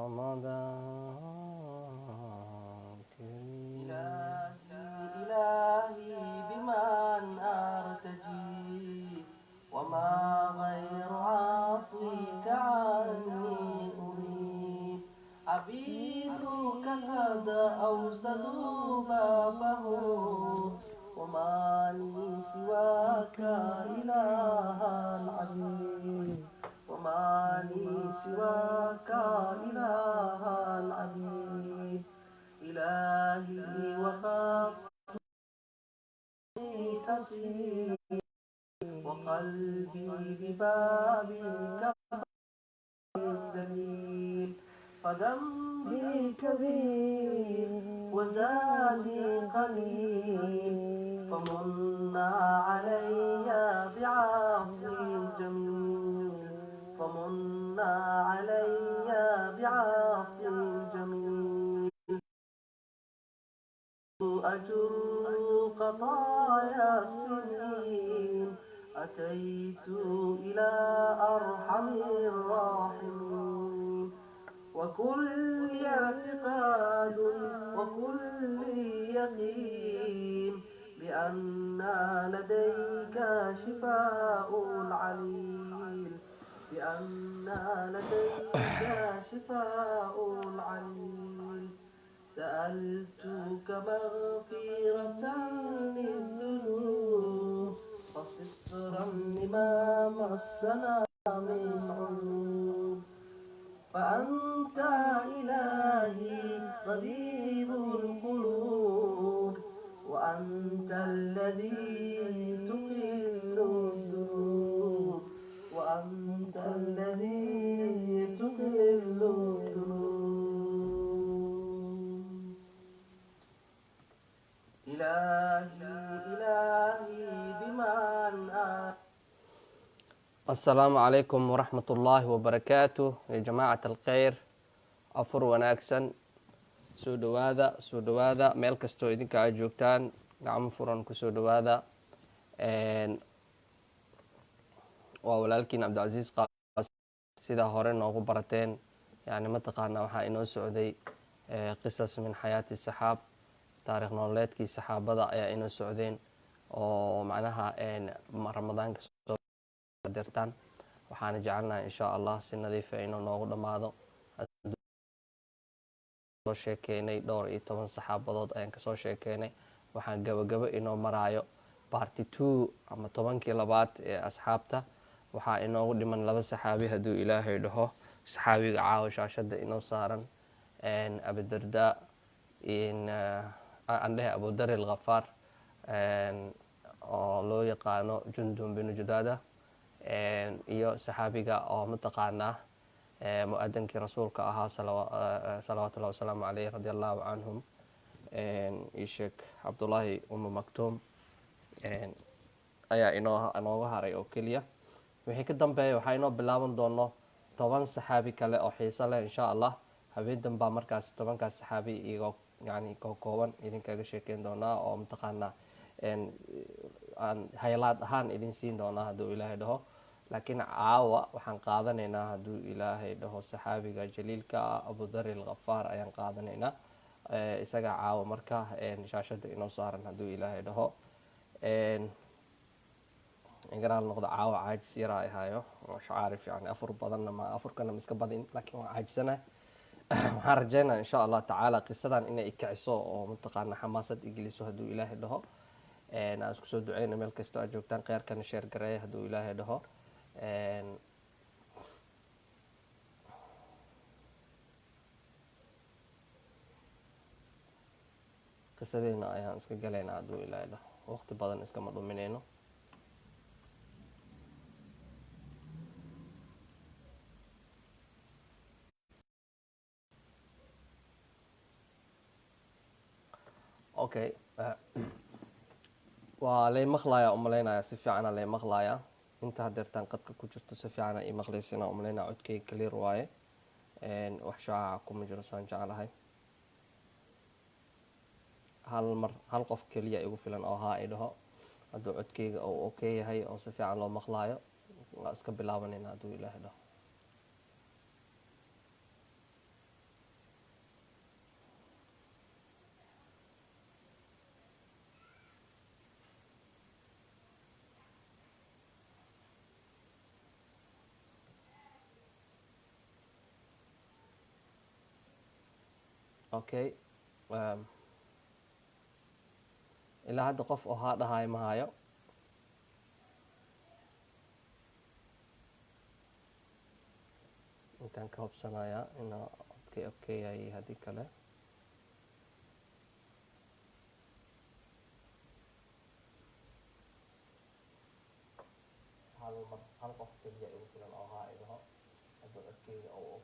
رمضان كريم. إلهي إلهي بمن أرتجي، وما غير عفوك عني أريد. عبيدك قد أوسدوا بابه، وما لي سواك إله العبيد، وما لي سواك إله العبيد. إلهي وخاف تفسير، وقلبي ببابك الدليل. فذنبي كبير وزادي قليل، فمن علي بعفو جميل، فمن علي بعفو جميل. أجر قضايا السنين، أتيت إلى أرحم الراحمين. وكل اعتقاد وكل يقين، بأن لديك شفاء العليل، بأن لديك شفاء العليل. سألتك مغفرة للذنوب، وسترا لما مسنا من عيوب. فأنت إلهي طبيب القلوب، وأنت الذي تقل الذنوب، وأنت الذي تقل الذنوب. إلهي إلهي بمن Asalaamu calaykum waraxmat ullaahi wabarakaatu ya jamaacat alkheyr, afur wanaagsan. Soo dhowaada, soo dhowaada, meel kastoo idinka aad joogtaan, gacmo furan kusoo dhowaada. Waa walaalkiin Cabdicasiis Qaas. Sidaa hore noogu barateen, yani mataqaanaa, waxaa inoo socday qisas min xayaati saxaab, taarikh nololeedkii saxaabada ayaa inoo socdeen, oo macnaha Ramadaanka soo dirtaan. Waxaana jecelnahay insha Allah si nadiifa inuu noogu dhammaado. Soo sheekeynay dhowr iyo toban saxaabadood ayaan kasoo sheekeynay. Waxaan gabagabo inoo maraayo part 2 ama 10kii labaad ee asxaabta. Waxaa inoogu dhiman laba saxaabi hadduu Ilaahay dhaho. Saxaabiga caawa shaashada inoo saaran, Abidarda, aan dhehe Abudar Alkhafaar, oo loo yaqaano Jundun binu Judaada, iyo saxaabiga oo mataqaanaa mu-adankii rasuulka ahaa salawaatu ullahi wasalaamu caleyh, radi allahu canhum, iyo sheekh Cabdullaahi Umu Maktuum ayaa inoo inooga haray oo keliya. Wixii ka dambeeya waxaa inoo bilaaban doono 10 saxaabi kale oo xiiso leh insha Allah. Habeen danbaa markaas 10kaas saxaabi iyagoo yani kooban idinkaga sheekeyn doonaa, oo mataqaanaa aan haylaad ahaan idin siin doonaa hadduu Ilaahay dhaho. Laakiin caawa waxaan qaadanaynaa, hadduu Ilaahay dhaho, saxaabiga jaliilka ah Abudari Alkhafaar ayaan qaadanaynaa. Isagaa caawa marka shaashada inoo saaran hadduu Ilaahay dhaho. Igaraal noqdo, caawa caajis yaraa ahayo, shacaarif yani afur badanna ma afurkana ma iska badin, laakiin waan caajisanahay. Waxaan rajeynaa insha Allah tacaala qisadan inay ikiciso oo mataqaana xamaasad igeliso hadduu Ilaahay dhaho. Aan isku soo duceyno meel kastoo aad joogtaan, kheyrkana share gareeya hadduu Ilaahay dhaho. Qisadeena ayaan iska galaynaa hadduu Ilaahay dhaho, waqti badan iskama dhuminayno. Okay, waa lay maqlayaa umalaynaya, si fiicana lay maqlayaa. Inta hadeertaan qadka ku jirto si fiicana ii maqlaysina umalaynaya. Codkeyga clear waaye, wax shucaaca kuma jiro saan jeclahay. Hal mar hal qof keliya igu filan oo haa i dhaho hadduu codkeyga uu okay yahay oo si fiican loo maqlaayo. Waa iska bilaabanayna hadduu Ilaahay dhaho. Okay, ilaa hadda qof oo haa dhahayo ma hayo. Intaan ka hubsanayaa inaa codkay okay yahay haddii kale. Hal mar hal qof keliya igu filan oo haa idhaho hadduu codkeyga oo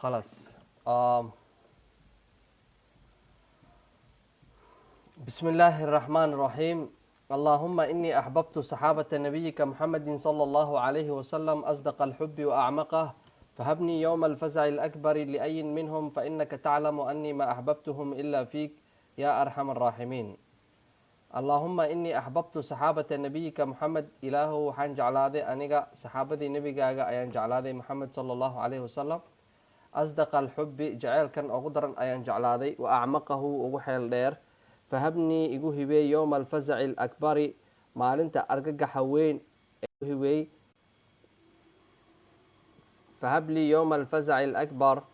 خلاص. بسم الله الرحمن الرحيم. اللهم إني أحببت صحابة نبيك محمد صلى الله عليه وسلم أصدق الحب وأعمقه، فهبني يوم الفزع الأكبر لأي منهم، فإنك تعلم أني ما أحببتهم إلا فيك يا أرحم الراحمين. اللهم إني أحببت صحابة نبيك محمد. إله waxaan jeclaaday aniga saxaabadii nebigaaga ayaan jeclaaday Maxamed sala Allahu calayhi wasalam. Asdaqa alxubbi, jaceylkan ugu daran ayaan jeclaaday, wa acmaqahu, ugu xeel dheer. Fahabnii, igu hibeey, yowma alfazaci alakbari, maalinta argagaxa weyn igu hibeey. Fahablii yowma alfazaci alakbar,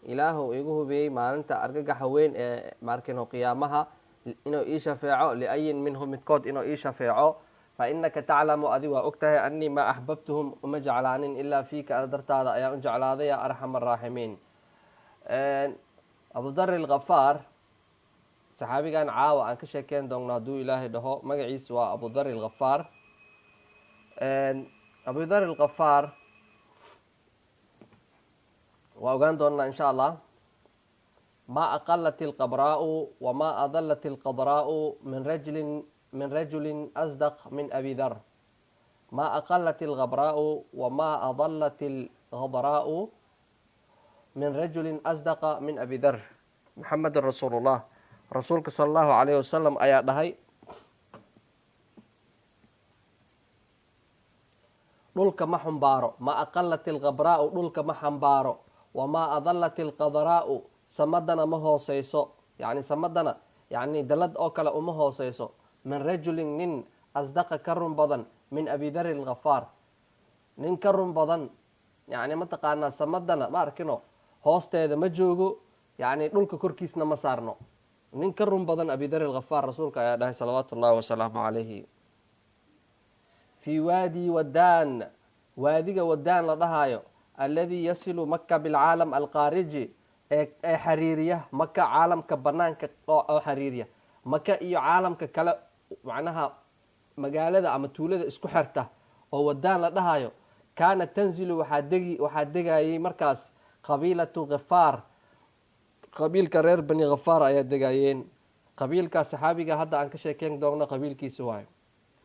Ilaahu igu hubeeyey maalinta argagaxa weyn ee maarkino qiyaamaha inuu ii shafeeco, liayin minhum, midkood inuu ii shafeeco. Fa inaka taclamu, adi waa og tahay, annii maa axbabtuhum, uma jeclaanin, ilaa fiika, ada dartaada ayaan u jeclaaday, yaa arxam araaximiin. Abudar alkhafaar, saxaabigan caawa aan ka sheekeyn doonno hadduu Ilaahay dhaho, magaciisa waa Abudar alkhafaar. Abudar alkhafaar waa ogaan doonaa insha Allah. Ma aqalat alqabraau wama adalat alqadraau min rajulin asdaq min Abi Dar. Ma aqalat alghabraau wama adalat alghadraau min rajulin asdaqa min Abi Dar. Muxamedun rasuulullah, rasuulka sala Allahu calayh wasalam ayaa dhahay: dhulka ma xumbaaro. Ma aqalat alghabraau, dhulka ma xambaaro. Wamaa adalat alqadraa'u, samadana ma hooseyso, yacni samadana, yacni dalad oo kale uma hooseyso, min rajulin, nin, asdaqa, ka run badan, min Abi Dari alghafaar, nin ka run badan. Yacni mataqaanaa, samadana ma arkino hoosteeda ma joogo, yacni dhulka korkiisna ma saarno, nin ka run badan Abi Dari alghafaar. Rasuulka ayaa dhahay salawaatu ullahi wasalaamu calayhi. Fii waadi wadaan, waadiga Wadaan la dhahaayo, alladii yasilu Maka bilcaalam alkhaariji, ee xariiriya Maka caalamka banaanka, oo xariiriya Maka iyo caalamka kale, macnaha magaalada ama tuulada isku xerta oo Wadaan la dhahayo. Kaana tanzilu, waxaa degi, waxaa degayay markaas qabiilatu Khafaar, qabiilka reer Bani Khafaar ayaa degayeen. Qabiilkaa saxaabiga hadda aan ka sheekeyn doonno qabiilkiisa waayo.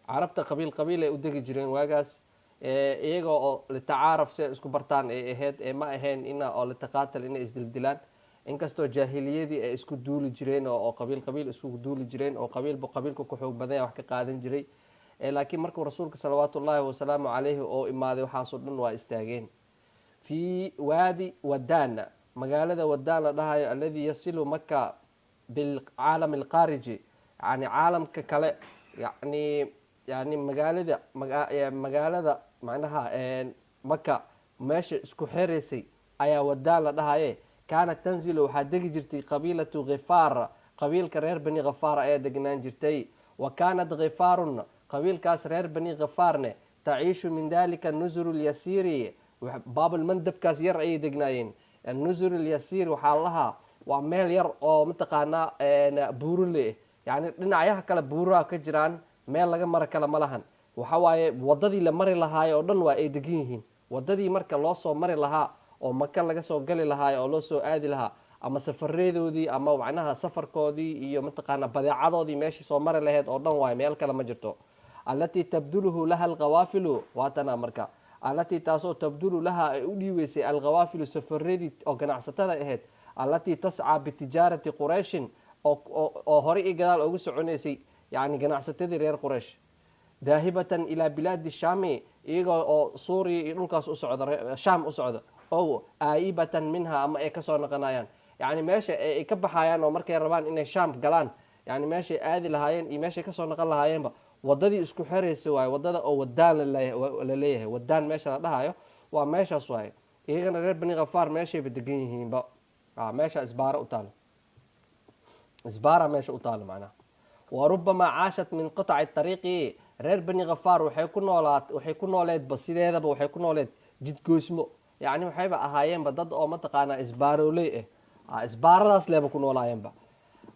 Carabta qabiil qabiil ay u degi jireen waagaas, iyagoo oo litacaaraf, si ay isku bartaan ay ahayd, ee ma ahayn ina oo litaqaatal, inay isdildilaan, inkastoo jaahiliyadii ay isku duuli jireen oo qabiil qabiil isku duuli jireen oo qabiilba qabiilka ku xoog badanya wax ka qaadan jiray. Laakiin markuu rasuulka salawaatu ullaahi wasalaamu calayhi oo imaaday, waxaasoo dhan waa istaageen. Fii waadi Wadaan, magaalada Wadaan la dhahayo, alladii yasilu Maka bilcaalam alkhaariji, yani caalamka kale, yani magaalada macnaha Maka meesha isku xereysay ayaa Wadaan la dhahaye. Kaanat tanzilu, waxaa degi jirtay qabiilatu Khifaar, qabiilka reer Bani Khafaar ayaa degnaan jirtay. Wa kaanat Khifaarun, qabiilkaas reer Bani Khafaarne, taciishu min dalika nusur lyasiiri, Baabalmandabkaas yar ayay degnaayeen. Nusur lyasiir waxaa lahaa waa meel yar oo mataqaanaa buurule, yani dhinacyaha kale buuraha ka jiraan, meel laga mara kale ma lahan. Waxa waaye wadadii la mari lahaay oo dhan waa ay degan yihiin. Wadadii marka loo soo mari lahaa oo Maka laga soo gali lahaay oo loo soo aadi lahaa, ama safareedoodii ama macnaha safarkoodii iyo mataqaanaa badeecadoodii meeshii soo mari lahayd oo dhan waayo, meel kale ma jirto. Allatii tabduluhu laha alkhawaafilu, waatana marka, allatii taasoo tabdulu laha, ay u dhiibeysay, alkhawaafilu, safaradii oo ganacsatada ahayd, allatii tascaa bitijaarati Qurayshin, oo horey i gadaal ugu soconaysay, yani ganacsatadii reer Quraysh, daahibatan ilaa bilaadi Shaami, iyagoo oo Suuriya iyo dhulkaas u socda, Shaam u socda, ow aa'ibatan minha, ama ay kasoo noqonayaan, yani meesha ay ka baxayaan oo markay rabaan inay Shaam galaan, yani meeshay aadi lahaayeen iyo meeshay kasoo noqon lahaayeenba wadadii isku xeraysa waaye. Wadada oo Wadaan la leeyahay, Wadaan meesha la dhahayo waa meeshaas waaye. Iyagana reer Bani Khafaar meeshayba degan yihiinba. Meesha isbaaro u taalo, isbaara meesha u taalo macnaha. Warubama caashat min qitaci tariiqi. Reer Bani Khafaar waxay ku noolaat, waxay ku nooleedba, sideedaba waxay ku nooleed jidgoysmo. Yacni waxayba ahaayeenba dad oo mataqaanaa isbaarooley ah, isbaaradaas leeba ku noolaayeenba.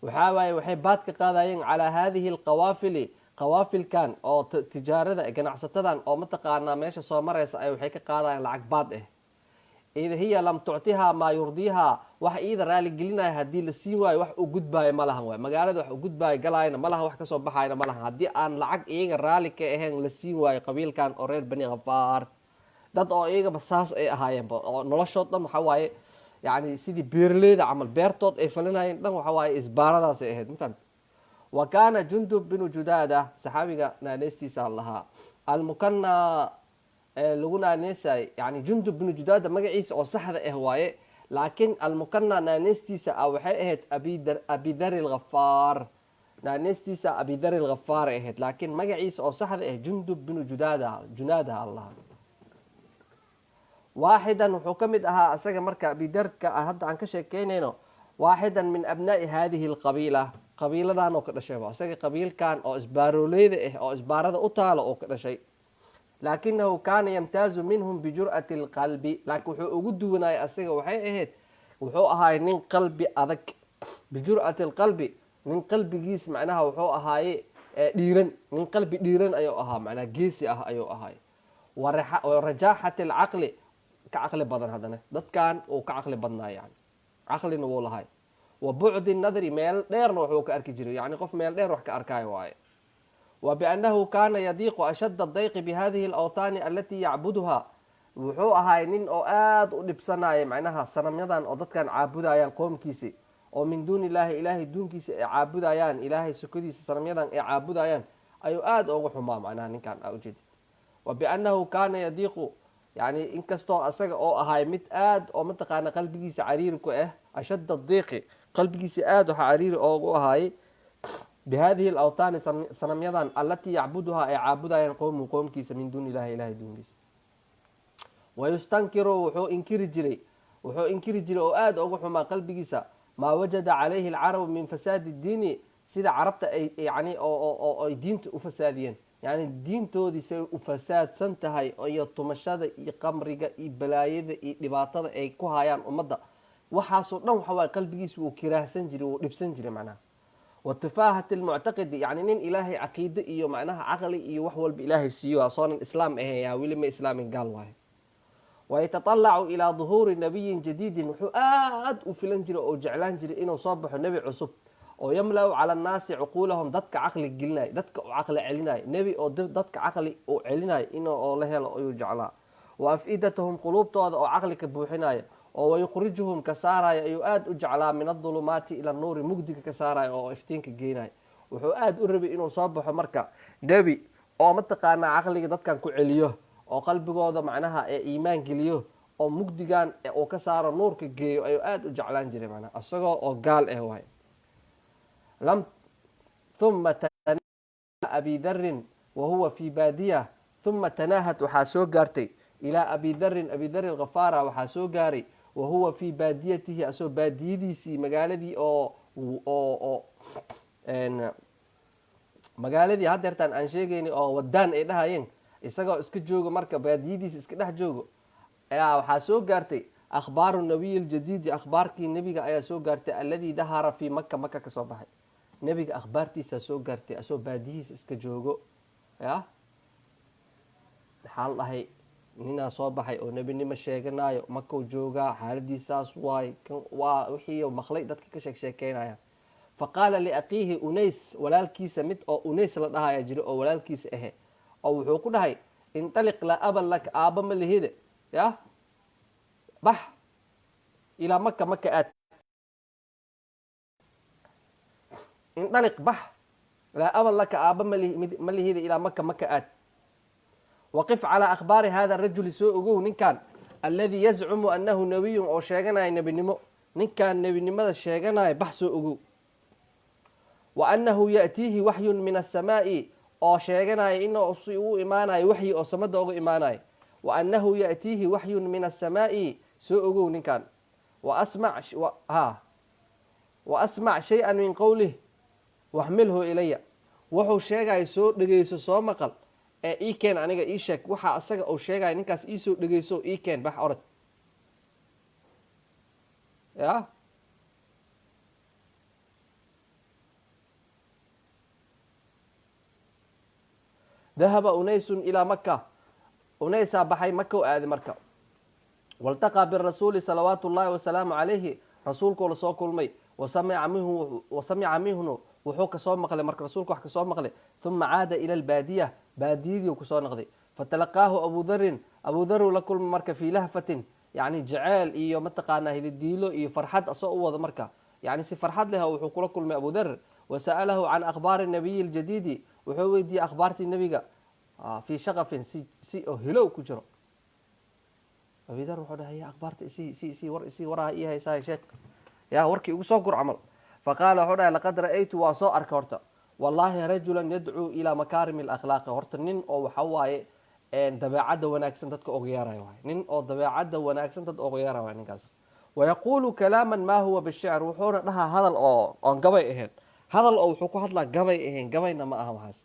Waxaa waaye waxay baad ka qaadayeen calaa haadihi alqawaafili, qawaafilkan oo tijaarada, ganacsatadan oo mataqaanaa meesha soo maraysa ay waxay ka qaadayaan lacag baad ah. Id hiya lam tuctihaa maa yurdiihaa, wax iida raaligelinaya haddii la siin waayo, wax u gudbaayo ma lahan waay. Magaalada wax u gudbaayo galaayana ma lahan, wax kasoo baxayna ma lahan haddii aan lacag iyaga raali ka ahayn la siin waayo. Qabiilkan oo reer Bani Khafaar dad oo iyagaba saas ay ahaayeenba, oo noloshood dhan waxa waaye yani sidii beeraleyda camal, beertood ay falinayeen dhan waxa waaye isbaaradaasay ahayd, ma fahamti? Wa kaana Jundub binu Judaada, saxaabiga naaneystiisa lahaa almukana ee lagu naaneysay, yani Jundub binu Judaada magaciisa oo saxda ah waaye, laakiin almukana naaneystiisa ah waxay ahayd Abidari Alghafaar. Naaneystiisa Abidari Alghafaar ay ahayd, laakiin magaciisa oo saxda ah Jundub binu Judaada, Junaada allaha. Waaxidan wuxuu ka mid ahaa asaga marka Abidarka hadda aan ka sheekeynayno, waaxidan min abnaa'i hadihi alqabiila, qabiiladan oo ka dhashay. Isaga qabiilkan oo isbaaroleyda ah oo isbaarada u taalo oo ka dhashay. Laakinahu kaana yamtaazu minhum bijur'ati alqalbi, laakiin wuxuu ugu duwanayay asaga waxay ahayd wuxuu ahaay nin qalbi adag. Bijur'ati alqalbi, nin qalbigiis macnaha wuxuu ahaaye dhiiran, nin qalbi dhiiran ayuu ahaa, macnaha geesi ah ayuu ahaay. Warajaaxati alcaqli, ka caqli badan haddana dadkan uu ka caqli badnaa, yani caqlina wuu lahay. Wa bucdi nadri, meel dheerna waxuu ka arki jiray, yani qof meel dheer wax ka arkaayo waaye. Wa biannahu kaana yadiiqu ashadda dayqi bihadihi alawthaani alatii yacbuduha, wuxuu ahaay nin oo aada u dhibsanaya macnaha sanamyadan oo dadkan caabudayaan qoomkiisi, oo min duuni illaahi, ilaahay duunkiisa ay caabudayaan, ilaahay sokodiisa sanamyadan ay caabudayaan ayuu aada uga xumaa macnaha ninkan aa ujeedid. Wa biannahu kaana yadiiqu, yani inkastoo asaga oo ahaay mid aad oo mataqaana qalbigiisa cariiri ku ah, ashadda diiqi, qalbigiisa aada waxa cariiri oogu ahaayey bihadihi alawthaani, sanamyadan, allatii yacbuduhaa, ay caabudayaan qowmu, qoomkiisa, min duuni illahi, ilahay duunkiisa. Wayustankiru, wuxuu inkiri jiray oo aada uga xumaa qalbigiisa maa wajada calayhi alcarabu min fasaadi diini, sida carabta ay yani oo ay diinta u fasaadiyeen, yani diintoodii say u fasaadsan tahay, iyo tumashada iyo qamriga iyo balaayada iyo dhibaatada ay ku hayaan ummadda. Waxaasoo dhan waxa waay qalbigiisa wuu kiraahsan jiray, wuu dhibsan jiray macnaha. Watifaahati almuctaqidi, yani nin ilaahay caqiide iyo macnaha caqli iyo wax walba ilaahay siiyo, asoonan islaam ahayn, yaa weli ma islaamin, gaal waayo. Wayataطalacu ilaa duhuuri nabiyin jadiidin, wuxuu aad u filan jiray oo jeclaan jiray inuu soo baxo nebi cusub oo yamla-u cala annaasi cuquulahum, dadka caqli gelinayo, dadka u caqli celinayo, nebi oo dadka caqli u celinayo in oo la helo ayuu jeclaa. Wa af-idatahum, quluubtooda oo caqli ka buuxinayo, oo wayukhrijuhum, ka saaraya ayuu aada u jeclaa, min adulumaati ila nuuri, mugdiga ka saaraya oo iftiinka geenayo. Wuxuu aada u rabay inuu soo baxo marka nebi oo mataqaanaa caqliga dadkan ku celiyo, oo qalbigooda macnaha ee iimaan geliyo, oo mugdigan uu ka saaro, nuurka geeyo ayuu aada u jeclaan jiray macnaha, isagoo oo gaal ah waay. Lam uma Abi Darin wahuwa fi baadiya. Uma tanaahat, waxaa soo gaartay, ilaa Abi Darin, Abi Darin Khafaara waxaa soo gaaray, wahuwa fii baadiyatihi, asagoo baadiyadiisii, magaaladii oo magaaladii haddeertaan aan sheegayni oo wadaan ay dhahayeen, isagoo iska joogo marka baadiyadiisi iska dhex joogo ayaa waxaa soo gaartay akhbaaru nabiyi ljadiidi, akhbaarkii nebiga ayaa soo gaartay, alladii dahara fii Maka, Maka kasoo baxay. Nebiga akhbaartiisaa soo gaartay asagoo baadiyihiisa iska joogo. Ya maxaa la dhahay? Ninaa soo baxay oo nebinimo sheeganayo, Makau joogaa, xaaladiisaas waay. Kan waa wixii maqlay dadka ka sheek sheekeynaya. Faqaala liaqiihi Unays, walaalkiisa mid oo Unays la dhahaya jiro oo walaalkiisa ahe, oo wuxuu ku dhahay: "Intaliq, laa aban laka, aaba ma lihide, ya bax, ilaa Maka, Maka aad. Indaliq, bax, laa aban laka, aaba ma lihide, ilaa Maka, Maka aad. Waqif calaa akhbaari hada rajuli, soo ogow ninkan, alladii yazcumu annahu nebiyun, oo sheeganaya nebinimo, ninkan nebinimada sheeganaya, bax soo ogow. Wa annahu ya'tiihi waxyun min asamaa'i, oo sheeganaya inuu u imaanayo waxyi oo samada uga imaanayo. Wa annahu ya'tiihi waxyun min asamaa'i, soo ogow ninkan. Waasmac ha waasmac shay-an min qowlih waxmilhu ilaya. Wuxuu sheegaya soo dhegeyso, soo maqal ee ii keen, aniga ii sheeg waxa asaga uu sheegaya ninkaas, iisoo dhegeyso, ii keen, bax orod ya. Dahaba unaysun ilaa maka, unaysaa baxay, maka u aaday marka. Waltaqaa birasuuli salawaatu ullaahi wasalaamu calayhi, rasuulkuu la soo kulmay. Wasamica minhu, wasamica minhu, wuxuu kasoo maqlay marka rasuulka wax kasoo maqlay. Uma caada ila albaadiya, baadiyadii kusoo noqday. Fatalaqaahu abu darin, abu dar uu la kulmay marka, fii lahfatin, yani jeceel iyo mataqaanaa hididiilo iyo farxad asoo u wada marka, yani si farxad leh wuxuu kula kulmay abu dar. Wasa'alahu can akhbaari nabiyi ljadiidi, wuxuu weydiiyey akhbaartii nebiga, fii shaqafin, si oo hilow ku jiro. Abi dar wuxuu dhahay, ya akhbaarta isii, isii, isii, war isii, waraha ii haysaay sheekh, yaa warkii igu soo gur camal. Faqaala wuxuu dhahay, laqad ra'aytu, waa soo arka horta, wallaahi, rajulan yadcuu ilaa makaarimi alakhlaaqi. Horta nin oo waxa waaye dabeecadda wanaagsan dadka oga yeerayo waay, nin oo dabeecadda wanaagsan dad oga yeerayo waay ninkaas. Wayaquulu kalaaman maa huwa bishicr, wuxuuna dhahaa hadal oo oon gabay ahayn, hadal oo wuxuu ku hadlaa gabay ahayn, gabayna ma aha waxaas.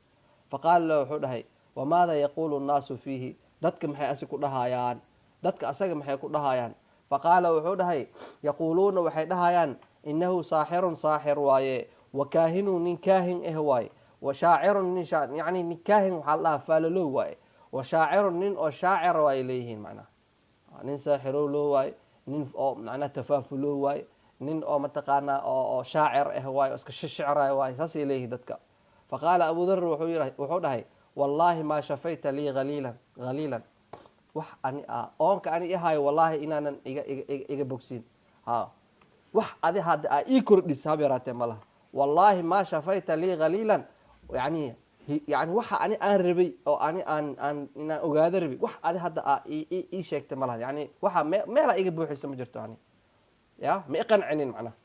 Faqaala lahu, wuxuu dhahay, wamaada yaquulu nnaasu fiihi? Dadka maxay asi ku dhahayaan? Dadka asaga maxay ku dhahayaan? Faqaala wuxuu dhahay, yaquuluuna, waxay dhahayaan, inahu saaxirun, saaxir waaye, wa kaahinun, nin kaahin ah waaye, wa shaacirun, nin yani nin kaahin waxaa la dhahaa faalalow waaye, wa shaacirun, nin oo shaacir waay leeyihiin, macnaha nin saaxirow loo waaye, nin oo macnaha tafaafulo waaye, nin oo mataqaanaa oo shaacir ah waaye, oo iska shicrayo waaye, saasay leeyihiin dadka. Faqaala abu dar, wuxuu yidhi, wuxuu dhahay, wallaahi maa shafayta lii haliilan haliilan, wax ani ah oonka ani ihayo wallaahi inaanan iga bogsiin. Ha wax adi hadda aa ii kordhis hab yaraatee ma laha. Wallaahi maa shafayta lii haliilan, yani waxa ani aan rabay oo ani aan inaan ogaado rabay, wax adi hadda aa ii sheegtay ma laha, yani waxa meelaa iga buuxaysa ma jirto, yani ya ma iqancinin macnaha.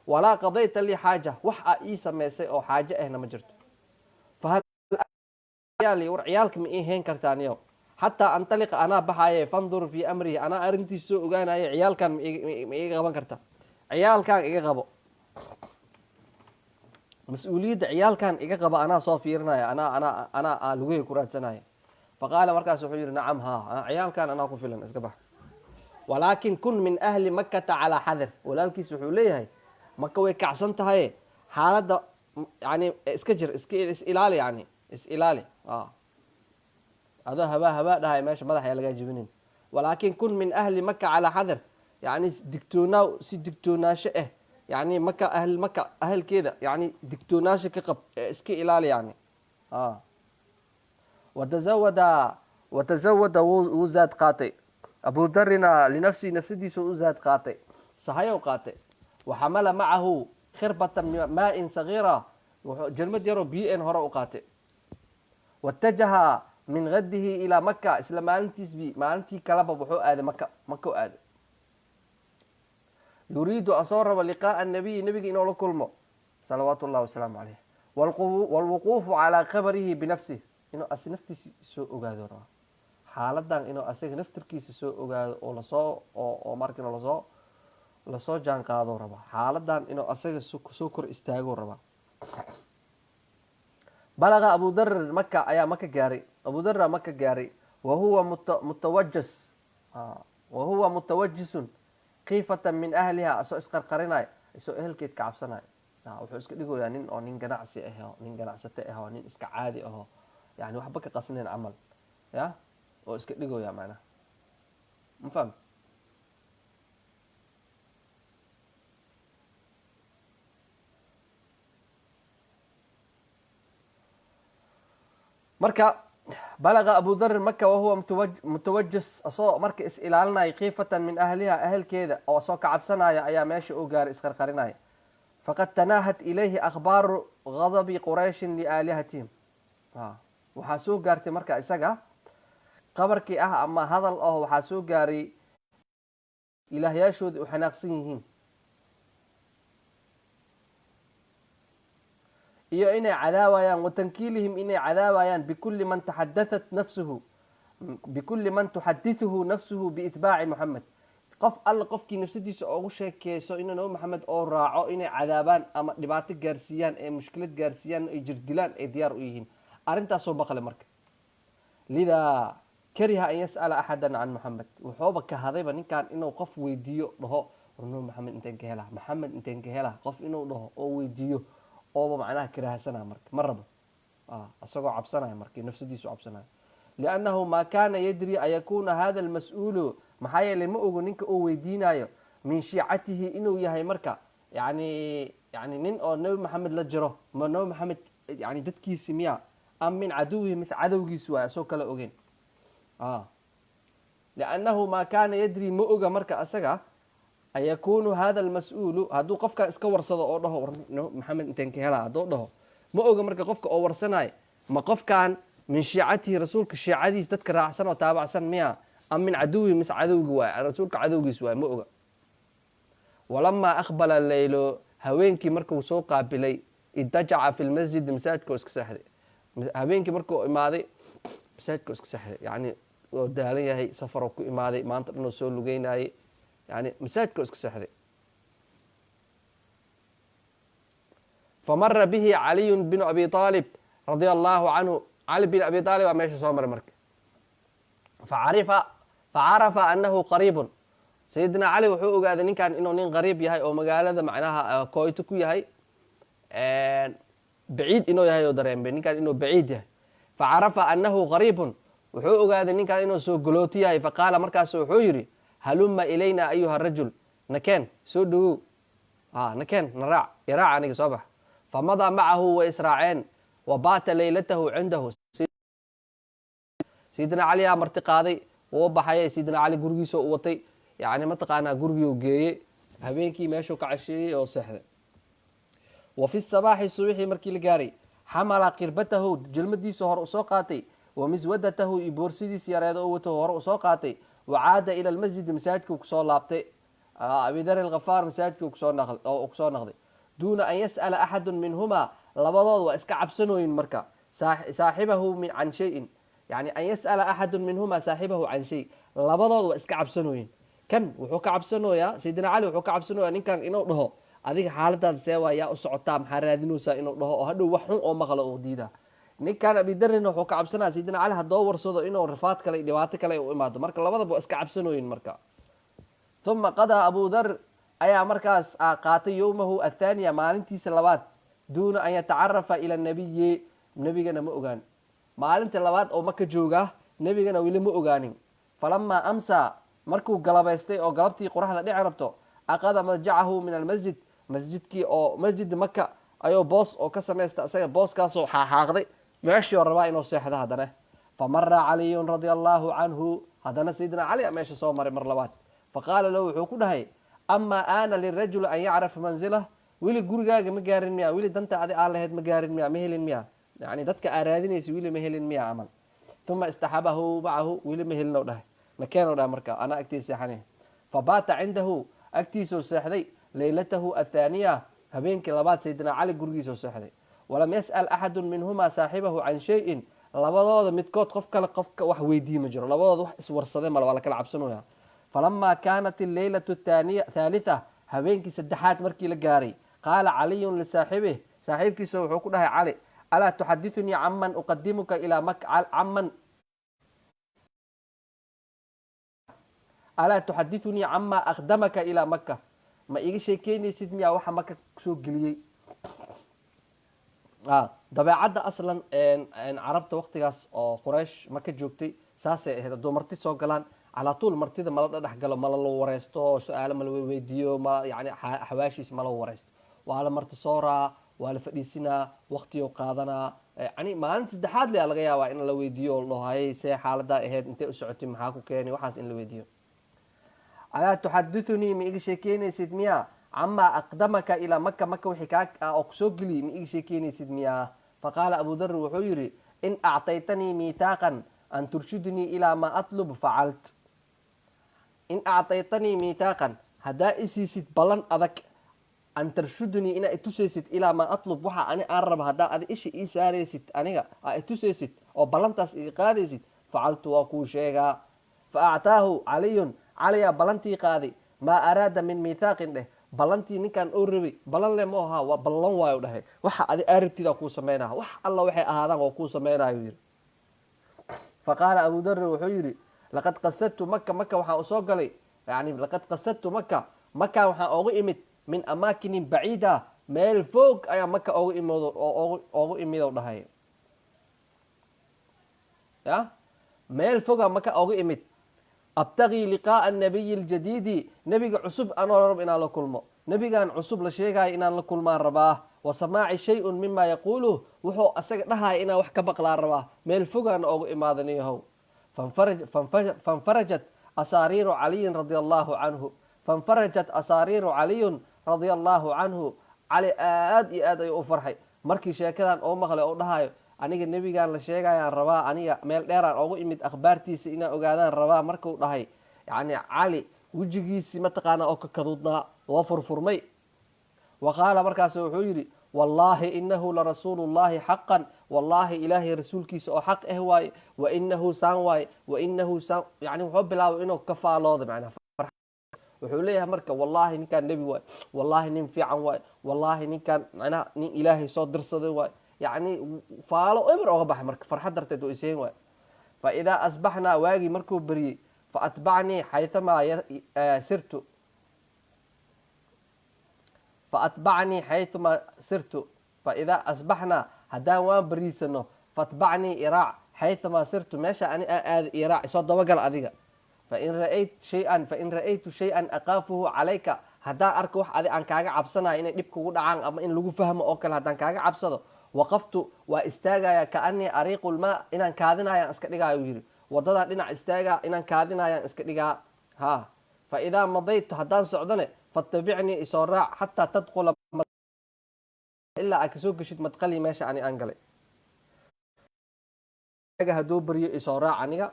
Walaa qadayta lii xaaja, wax aa ii samaysay oo xaaje ahna ma jirto. Fahal war ciyaalka ma ii hayn kartaa niyo xataa antaliqa? Anaa baxaaye, fandur fii amrihi, anaa arrintiis soo ogaanaye, ciyaalkan ma iga qaban karta? Ciyaalkan iga qabo, mas-uuliyadda ciyaalkan iga qaba, anaa soo fiirinaya, anaa aa lugahey ku raadsanaya. Faqaala, markaas wuxuu yihi, nacam, haa, ciyaalkan anaa ku filan, iska bax, walaakin kun min ahli makata calaa xadir. Walaalkiis wuxuu leeyahay, maka way kacsan tahaye, xaaladda yani iska jir, iska is ilaali, yani is ilaali, adoo habaa habaa dhahay meesha madax ayaa lagaa jebinin. Walaakin kun min ahli maka calaa xadir, yani digtoonaaw, si digtoonaasho ah, yani maka ahl maka ahalkeeda yani digtoonaasho ka qab, iska ilaali yani. Watazawada, watazawada, wuu zaad qaatay abu darina, linafsihi, nafsadiisa u zaad qaatay, sahayow qaatay. Waxamala macahu khirbata maain sagiira, jelmad yaroo biyo en hore u qaatay. Watajaha min gadihi ilaa maka, isla maalintiisbi, maalintii kaleba wuxuu aaday maka, maka u aaday, yuriidu, asoo rabo, liqaa'a nabiyi, nebiga inuu la kulmo salawaatu ullahi wasalaamu caleyh, waalwuquufu calaa khabarihi binafsih, inuu asi naftiisa soo ogaado raba xaaladan, inuu asaga naftirkiisa soo ogaado oo lasoo oo markin lasoo jaan qaado raba xaaladan, inuu asaga soo kor istaago raba. Balaga abu dar maka, ayaa maka gaaray, abu darra maka gaaray. Wahuwa mutawajas, wahuwa mutawajisun kiifatan min ahliha, asoo isqarqarinay, isoo ehelkeed ka cabsanayo. Wuxuu iska dhigoyaa nin oo nin ganacsi aho, nin ganacsate aho, nin iska caadi aho, yani waxba ka qasnayn camal ya oo iska dhigoyaa macnaha, ma fahmt? Marka balaga abu darin maka wahuwa mutawajis, asoo marka is ilaalinaya, kiifatan min ahliha, ahelkeeda oo asoo ka cabsanaya ayaa meesha u gaaray, isqarqarinaya. Faqad tanaahat ilayhi akhbaaru gadabi qurayshin liaalihatihim, waxaa soo gaartay marka isaga qabarkii ah ama hadal ah, waxaa soo gaaray ilaahyaashoodii u xanaaqsan yihiin iyo inay cadaawayaan, watankiilihim, inay cadaabayaan, bikuli man taxadatat nafsuhu, bikuli man tuxadithuhu nafsuhu biitbaaci Moxamed. Qof alla qofkii nafsadiisa ugu sheekeyso inuu Nabi Maxamed oo raaco, inay cadaabaan ama dhibaato gaarsiiyaan, ee mushkilad gaarsiiyaan, ay jirdilaan ay diyaar u yihiin. Arrintaasoo maqle marka, lidaa kariha an yas'ala axada can Maxamed. Wuxuuba kahadayba ninkan inuu qof weydiiyo, dhaho: "War, Nabi Maxamed inteen ka helaa? Maxamed inteen ka helaa?" Qof inuu dhaho oo weydiiyo ooba macnaha karaahsana. Marka ma rabo, isagoo cabsanaya, markii nafsadiisu cabsanaya, liannahu maa kaana yadri ayakuna hada almas-uulu. Maxaa yeelay, ma ogo ninka uu weydiinayo min shiicatihi inuu yahay. Marka yani nin oo Nebi Maxamed la jiro, ma Nebi Maxamed yani dadkiisi miya, am min caduwihi, mise cadowgiisi waay, asoo kala ogeyn. Liannahu maa kaana yadri, ma oga marka asaga, ayakunu hada almas-uulu, hadduu qofkan iska warsado oo dhaho: "War, Maxamed inteen ka helaa?" hadduu dhaho, ma oga marka qofka oo warsanayo ma qofkan min shiicatihi, rasuulka shiicadiis dadka raacsan oo taabacsan miya, am min caduwihi, mise cadowgi waay, rasuulka cadowgiis waay, ma oga. Walamaa aqbala leylo, haweenkii markuu soo qaabilay, idajaca fi lmasjidi, masaajidka oo iska seexday. Habeenkii markuu imaaday, masaajidka oo iska seexday. Yani oo daalan yahay, safaroo ku imaaday, maanta dhan oo soo lugeynayay, yani masaajidka oo iska seexday. Famara bihi caliyu binu abi aalib radia allahu canhu. Cali bin abi aalib baa meesha soo maray. Marka facarafa anahu qariibun. Sayidina Cali wuxuu ogaaday ninkan inuu nin qariib yahay oo magaalada macnaha kooyto ku yahay, baciid inuu yahay oo dareembay ninkan inuu baciid yahay. Facarafa anahu qariibun, wuxuu ogaaday ninkan inuu soo galooti yahay. Faqaala, markaasu wuxuu yidhi: "Haluma ilayna ayuha rajul, nakeen, soo dhowow, nakeen, naraac, iraac aniga, soo bax." Famadaa macahu, way israaceen. Wa baata leylatahu cindahu. Sayidina Cali yaa marti qaaday, wuu baxay. Sayidina Cali gurigiisa u watay, yani mataqaanaa, gurigii geeyey, habeenkii meeshuu ka casheeyey oo seexday. Wa fi sabaaxi, subixii markii la gaaray, xamala qirbatahu, jelmadiisa hore usoo qaatay, wa miswadatahu, iyo boorsidiisa yareed oo wato hore usoo qaatay. Wacaada ila lmasjidi, masaajidkuu kusoo laabtay. Abidar alkhafaar masaajidkii kusoo naqday, duuna an yas'ala axadu minhuma, labadood waa iska cabsanooyin marka, saaxibahu min can shayin, yani an yas'ala axadu minhuma saaxibahu can shay. Labadood waa iska cabsanooyin. Kan wuxuu ka cabsanooyaa, sayidina Cali wuxuu ka cabsanooyaa ninkan inuu dhaho: "Adiga xaaladaada see waa? Yaa u socotaa? Maxaa raadinaysaa?" inuu dhaho oo hadhow wax xun oo maqlo oo diida. Ninkan Abidarina wuxuu ka cabsanaya sayidina Cali haddoo warsado inuu rafaad kale iyo dhibaato kale u imaado. Marka labadaba waa iska cabsanooyin. Marka uma qadaa Abu Dar ayaa markaas qaatay yowmahu athaaniya, maalintiisa labaad, duuna an yatacarafa ila nabiyi, nebigana ma ogaan. Maalinta labaad oo Maka jooga, nebigana weli ma ogaanin. Falamaa amsaa, markuu galabaystay oo galabtii qoraxda dhici rabto, aqada madjacahu min almasjid, masjidkii oo masjidi Maka ayuu boos oo ka samaysta isaga, booskaasoo xaaxaaqday, meeshii oo rabaa inuu seexdo. Haddana famara Caliyun radia allahu canhu, haddana sayidina Cali a meesha soo maray mar labaad. Faqaala lahu, wuxuu ku dhahay: "Amaa aana lirajuli an yacrifa manzilah? Weli gurigaaga ma gaarin miya? Weli danta adi aa lahayd ma gaarin miya? Ma helin miya? Yani dadka aa raadinaysa weli ma helin miya?" Camal. Uma istaxabahu macahu, weli ma helin o dhahay, nakeen o dhahay, marka anaa agtiisa seexanay. Fabaata cindahu, agtiisuu seexday, leylatahu athaaniya, habeenkii labaad sayidina Cali gurigiisuu seexday. Walam yas'al axadu minhuma saaxibahu can shayin. Labadooda midkood qof kale qofka wax weydiiye ma jiro. Labadooda wax iswarsaday male, waa la kala cabsanaya. Falama kaanat alleylatu thaalitha, habeenkii saddexaad markii la gaaray, qaala Caliyun lisaaxibih, saaxiibkiisa wuxuu ku dhahay Cali: "Alaa tuxadithunii caman uqadimuka ilaa mak caman alaa tuxadithunii cama aqdamaka ilaa Maka? Ma iga sheekeynaysid miyaa waxa Maka soo geliyey?" Dabeecadda aslan Carabta waktigaas oo Quraysh Maka joogtay saasay ahayd. Hadduu marti soo galaan, calaa tuul martida mala dhadhex galo, mala la wareysto, su-aalo mala weydiiyo, ma yani xawaashiis mala wareysto. Waa la marti sooraa, waa la fadhiisinaa, waktiyo qaadanaa. Yani maalinta saddexaad lea laga yaabaa in la weydiiyo oo la dhaho: "Hay, see xaaladaa ahayd? Intee u socotay? Maxaa ku keenay?" Waxaas in la weydiiyo. "Alaa tuxadithunii, ma iga sheekeynaysid miya, camaa aqdamaka ilaa Maka? Maka wixii kaa oo kusoo geliyey ma iga sheekeynaysid miya?" Faqaala Abu Dar, wuxuu yidhi: "In actaytanii miithaaqan an turshidnii ilaa maa atlub, facalt. In actaytanii miithaaqan, haddaa isiisid ballan adag, an tarshudnii, inaa itusaysid, ilaa maa atlub, waxa ani aan raba, haddaa adi isha ii saaraysid, aniga aa itusaysid oo ballantaas iga qaadaysid, facaltu, waa kuu sheegaa." Fa actaahu Caliyun. Caliyaa ballantii qaaday. Maa araada min miithaaqin dheh, ballantii ninkaan oo rabay ballan le ma ahaa, waa ballan waayo dhahay. Waxa adi aa rabtidaa kuu sameynaya, wax alla waxay ahaadaan waa kuu sameynayo yidhi. Faqaala Abu Darin wuxuu yidhi: laqad qasadtu Maka, Maka waxaan usoo galay, yani laqad qasadtu Maka, Maka waxaan oogu imid min amaakinin baciida, meel foog ayaa Maka oogu imid, oogu imid dhahay. Ya meel foga Maka oogu imid, abtagii liqaa'a anabiyi aljadiidi, nebiga cusub anoo rab inaan la kulmo, nebigan cusub la sheegayo inaan la kulmaan rabaa, wa samaaci shay-un mima yaquuluh, wuxuu asaga dhahaya inaan wax ka maqlaan rabaa, meel fogaana oogu imaadaniyahow. Fanfarajat asaariiru caliyin radia allahu canhu, fanfarajat asaariiru caliyun radia allahu canhu. Cali aad iyo aad ayuu u farxay markii sheekadan oo maqlay oo dhahayo: aniga nebigan la sheegayaan rabaa, aniga meel dheeraan oogu imid, akhbaartiisa inaan ogaadaan rabaa. Markuu dhahay, yani Cali wejigiisii mataqaanaa oo ka kaduudnaa waa furfurmay. Wa qaala, markaas wuxuu yidhi: wallaahi inahu larasuulu llahi xaqan, wallaahi Ilaahay rasuulkiisa oo xaq ah waaye, wa inahu saan waaye, wa inahu saan. Yani wuxuu bilaabay inuu ka faalooda, macnaha wuxuu leeyahay marka: wallaahi ninkaan nebi waay, wallaahi nin fiican waay, wallaahi ninkaan macnaha nin Ilaahay soo dirsaday waay. Yacni faalo eber oga baxay marka farxad darteed waa iseen waay. Fa idaa asbaxnaa, waagii markuu beriyey, fa atbacnii xaythamaa sirtu, fa atbacnii xaythumaa sirtu. Fa idaa asbaxnaa, haddaan waan beriisano, faatbacnii iraac, xaythamaa sirtu, meesha ani aa aada iraac, isoo dabagal adiga. Fain raayt shay-an, fain ra'aytu shay-an aqaafuhu calayka, haddaan arko wax adi aan kaaga cabsanayo inay dhib kugu dhacaan ama in lagu fahmo oo kale haddaan kaaga cabsado, waqaftu, waa istaagaya, kaanii ariiqu lmaa, inaan kaadinayaan iska dhigaayo yidhi, waddadaa dhinac istaagaa, inaan kaadinayaan iska dhigaa. Ha fa idaa madaytu, haddaan socdone, fatabicnii, isoo raac, xataa tadkhula, ilaa aad kasoo geshid, madqalii, meesha ani aan galay. Hadduu baryo isoo raac aniga.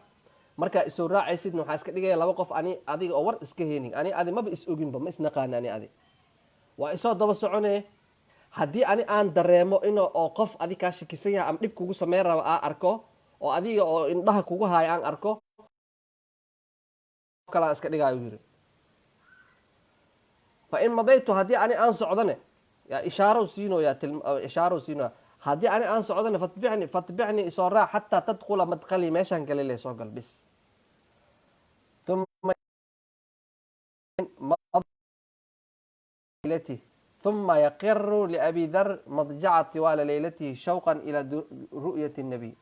Markaa isoo raacaysidna waxaa iska dhigaya laba qof ani adiga oo war iska heenin, ani adi maba is oginba, ma isnaqaani ani adi, waa isoo daba socone. Haddii ani aan dareemo in oo qof adi kaa shakisan yahay ama dhib kugu sameyn raba aa arko, oo adiga oo indhaha kugu haayo aan arko kalaan iska dhigaayo yiri. Fa in madaytu, haddii ani aan socdone, yaa ishaaro siinoya, ishaaro siinoya, haddii ani aan socdone, fatbicnii, isoo raac, xataa tadkhula madqalii, meeshaan galay le soo gal bis. Uma yaqiru liabi dar madjaca tiwaala leylatihi shawqa ilaa ru'yati الnabiy.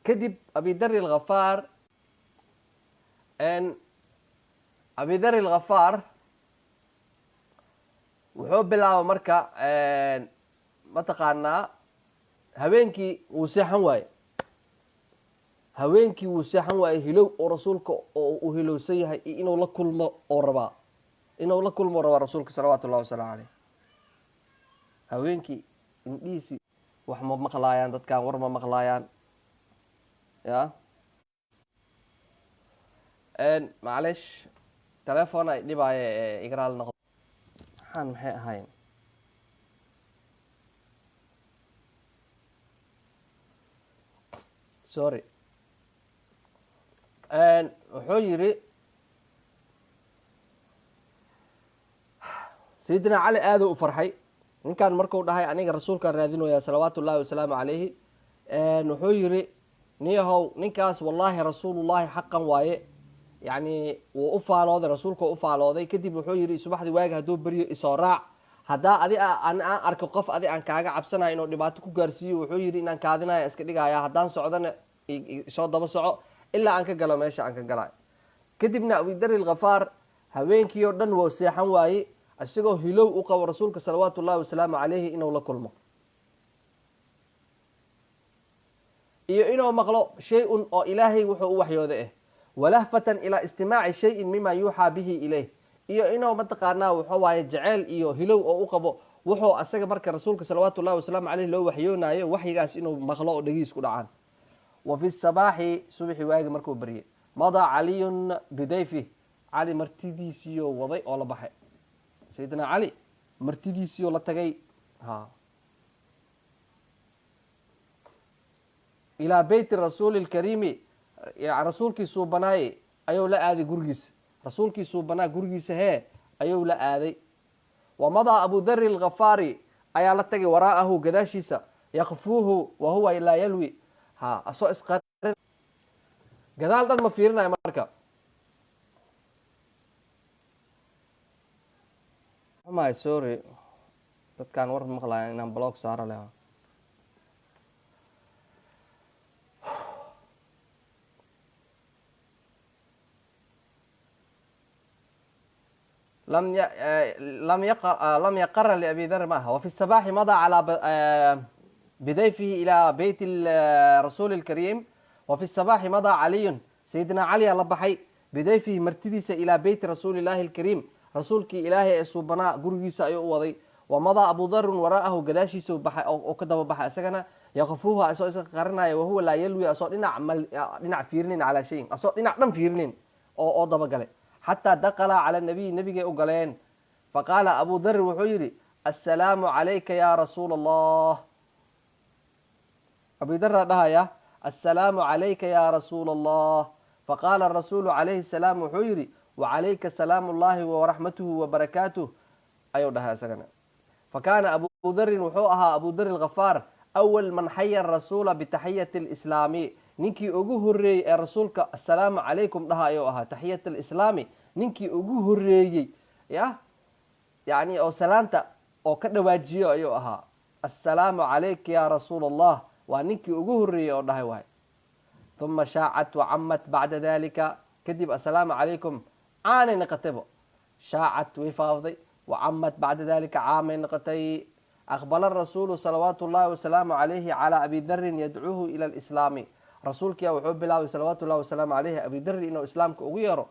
Kadib Abi Dar Alghafaar, Abi Dar Alghafaar wuxuu bilaabay marka mataqaanaa habeenkii wuu seexan waaye, habeenkii wuu seexan waaye, hilow oo rasuulka oo uu hilowsan yahay iyo inuu la kulmo oo rabaa, inuu la kulmo rabaa rasuulka salawaatu ullahi wasalaamu caleyh. Haweenkii indhihiisii wax ma maqlaayaan, dadkan war ma maqlaayaan. Ya maclesh, telefon ay dhibaaye ee igraal noqdo, maxaan maxay ahayn? Sorry. Wuxuu yidhi Sayidina Cali aaduu u farxay ninkan marku dhahay: aniga rasuulkaan raadinaya salawaatu ullahi wasalaamu calayhi. Wuxuu yidhi: niyahow, ninkaas wallaahi rasuulullahi xaqan waaye. Yacni wuu u faalooday, rasuulka u faalooday. Kadib wuxuu yidhi: subaxdii waaga hadduu beryo isoo raac, haddaa adi aan arko qof adi aan kaaga cabsanayo inuu dhibaato ku gaarsiiyo, wuxuu yidhi, inaan kaadinaya iska dhigaya, haddaan socdona isoo daba soco ilaa aan ka galo meesha aan ka galayo. Kadibna Abidari Alkhafaar habeenkii oo dhan wou seexan waaye, isagoo hilow u qabo rasuulka salawaatu ullahi wasalaamu calayhi inuu la kulmo iyo inuu maqlo shay-un oo Ilaahay wuxuu u waxyooda ah, walahfatan ilaa istimaaci shayin mima yuuxaa bihi ilayh, iyo inuu mataqaanaa wuxuu waaye jeceyl iyo hilow oo u qabo wuxuu asaga marka rasuulka salawaatu ullahi wasalaamu caleyh loo waxyoonaayo, waxyigaas inuu maqlo oo dhegiis ku dhacaan. Wa fi sabaaxi, subaxi waagi markuu baryey, madaa Caliyun bidayfih, Cali martidiisiiyoo waday oo la baxay. Sayidina Cali martidiisiiyoo la tagay ha ilaa beyti rasuuli lkariimi, rasuulkii suubanaaye ayuu la aaday gurigiisa. Rasuulkii suubanaa gurigiisa hee ayuu la aaday. Wamadaa Abu Dari Alghafaari ayaa la tagay waraa'ahu gadaashiisa, yakfuuhu wahuwa laa yalwi, ha asoo isqarin, gadaal dhan ma fiirinayo. Marka my sorry, dadkaan war maqlaya inaan block saaro leh. لم يقر لأبي ذر معها. وفي الصباح مضى على بضيفه إلى بيت الرسول الكريم. وفي الصباح مضى علي، سيدنا علي لبحي، بضيفه مرتديس إلى بيت رسول الله الكريم، رسولك إلهي سوبنا قرقيس أيو وضي. ومضى أبو ذر وراءه، قداشي بحي أو كدب بحي أسكنا، يخفوها أسو إسا قرنا، وهو لا يلوي، أسو دينع فيرنين على شيء، أسو دينع دم فيرنين أو دبقلي، حتى دخل على النبي، نبي أقلين. فقال أبو ذر وحيري: السلام عليك يا رسول الله. أبو ذر يا السلام عليك يا رسول الله. فقال الرسول عليه السلام وحيري: وعليك سلام الله ورحمته وبركاته. أيوة ده سكنة. فكان أبو ذر وحوها أبو ذر الغفار أول من حيا الرسول بتحية الإسلام، ninkii ugu horreeyey ee rasuulka assalaamu calaykum dhaha ayuu ahaa. Taxiyat alislaami ninkii ugu horreeyey ya yacni oo salaanta oo ka dhawaajiyo ayuu ahaa. Assalaamu calayka ya rasuul Allah waa ninkii ugu horreeyey oo dhahay waay. Uma shaacat wacamat bacda dalika, kadib assalaamu calaykum caanay noqotaybo. Shaacat way faafday, wacamat bacda dalika caamay noqotay. Aqbala rasuulu salawaatu llahi wasalaamu calayhi calaa Abi Darin yadcuuhu ila alislaami. Rasuulkiya wuxuu bilaabay salawaatu llahi wasalaamu calayhi Abi Dari inuu islaamka ugu yeero,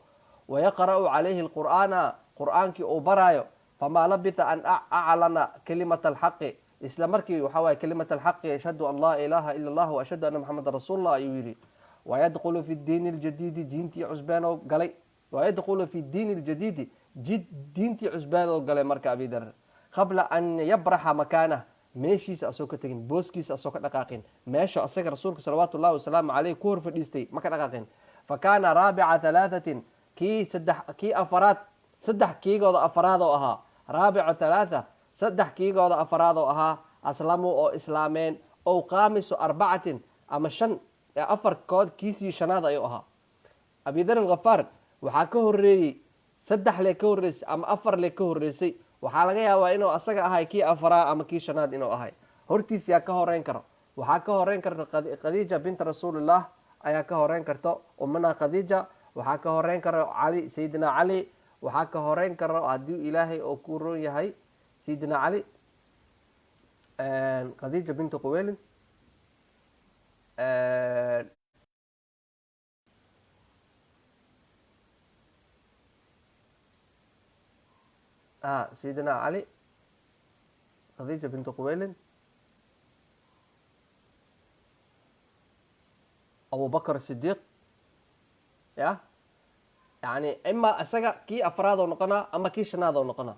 wayaqra'u calayhi alqur'aana, qur'aankii uu baraayo. Famaa labita an aclana kalimata alxaqi, isla markii waxaa waye kalimat alxaqi, ashhadu an laa ilaaha ila Allah wa ashhadu anna Maxamedan rasuulullah ayuu yidhi. Wayadkhulu fi diini ljadiidi, diintii cusbeen oo galay. Wayadkhulu fi diini ljadiidi, diintii cusbeen oo galay. Marka Abi Dar qabla an yabraxa makaanah, meeshiisa asoo ka tegin, booskiisa asoo ka dhaqaaqin, meesha asaga rasuulka salawaatu llahi wasalaamu caleyh ku hor fadhiistay ma ka dhaqaaqin. Fa kaana raabica halaathatin, kii saddex, kii afaraad, saddex kiigooda afaraad oo ahaa. Raabicu halaatha, saddex kiigooda afaraad oo ahaa aslamuu oo islaameen, ow qaamisu arbacatin, ama shan afar kood kiisii shanaad ayuu ahaa. Abidar Alkhafaar waxaa ka horeeyey saddex le ka horreysay ama afar le ka horreysay. Waxaa laga yaabaa inuu asaga ahay kii afaraa ama kii shanaad inuu ahay. Hortiis yaa ka horeyn karo? Waxaa ka horeyn karta Khadiija binta Rasuulillah ayaa ka horeyn karto, umana Khadiija. Waxaa ka horeyn karo Cali, Sayidina Cali. Waxaa ka horeyn karo, haddii Ilaahay oo ku roon yahay, Sayidina Cali, Khadiija bintu Quwaylid. Sayidina Cali, Khadiija bintu Quwaylid, Abu Bakr Sidiiq. Ya yani ima isaga kii afraad oo noqonaa ama kii shanaad oo noqonaa,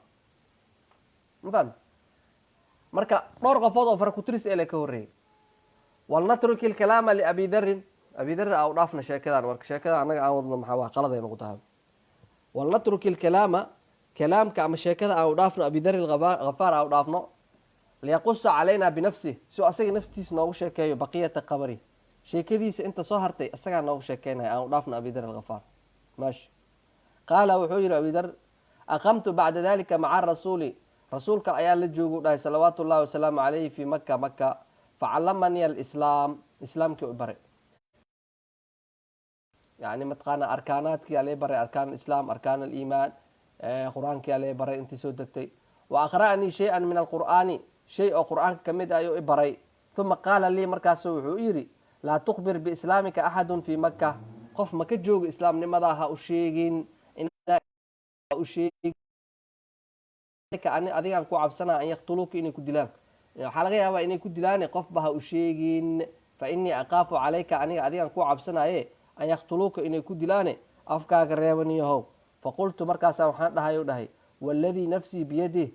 ma fahamti? Marka dhowr qofood oo farakuturis ele ka horreeyey. Walnatruki alkalaama liabi darin, Abi Darin aa u dhaafna sheekadan. Marka sheekada annaga aan wadno maxaa waa qaladay nagu tahay. Walnatruki alkalaama, kalaamka ama sheekada aan u dhaafno Abi Darin Ghafaar aa u dhaafno, liyaqusa calayna binafsih, si uu asaga naftiisa noogu sheekeeyo baqiyata qabri, sheekadiisa inta soo hartay isagaa noogu sheekeynaya. Aan u dhaafno Abi Dar Alghafaar. Maashi. Qaala wuxuu yihi Abi Dar: aqamtu bacda dalika maca rasuuli, rasuulka ayaa la joogu dhahay salawaatu llahi wasalaamu calayhi, fi Maka, Maka. Facalamanii alislaam, islaamkii u baray, yani mataqaana arkaanaadkii aa lee baray, arkaan alislaam, arkaan aliimaan, qur-aankii aa lee baray intii soo degtay. Wa aqra'anii shay-an min alqur'aani, shay oo qur-aanka kamid ah ayuu i baray. Uma qaala lii, markaasu wuxuu yidhi: laa tukhbir biislaamika axadun fii Maka, qof maka jooga islaamnimadaa ha u sheegin. U sheegin adigaan ku cabsanaa an yaqtuluuka, inay ku dilaan. Waxaa laga yaabaa inay ku dilaane, qofba ha u sheegin. Fa inii aqaafu calayka, aniga adigaan ku cabsanaye, an yaqtuluuka, inay ku dilaane, afkaaga reebaniyahow. Faqultu, markaasaa waxaan dhahay u dhahay: waaladii nafsii biyadih,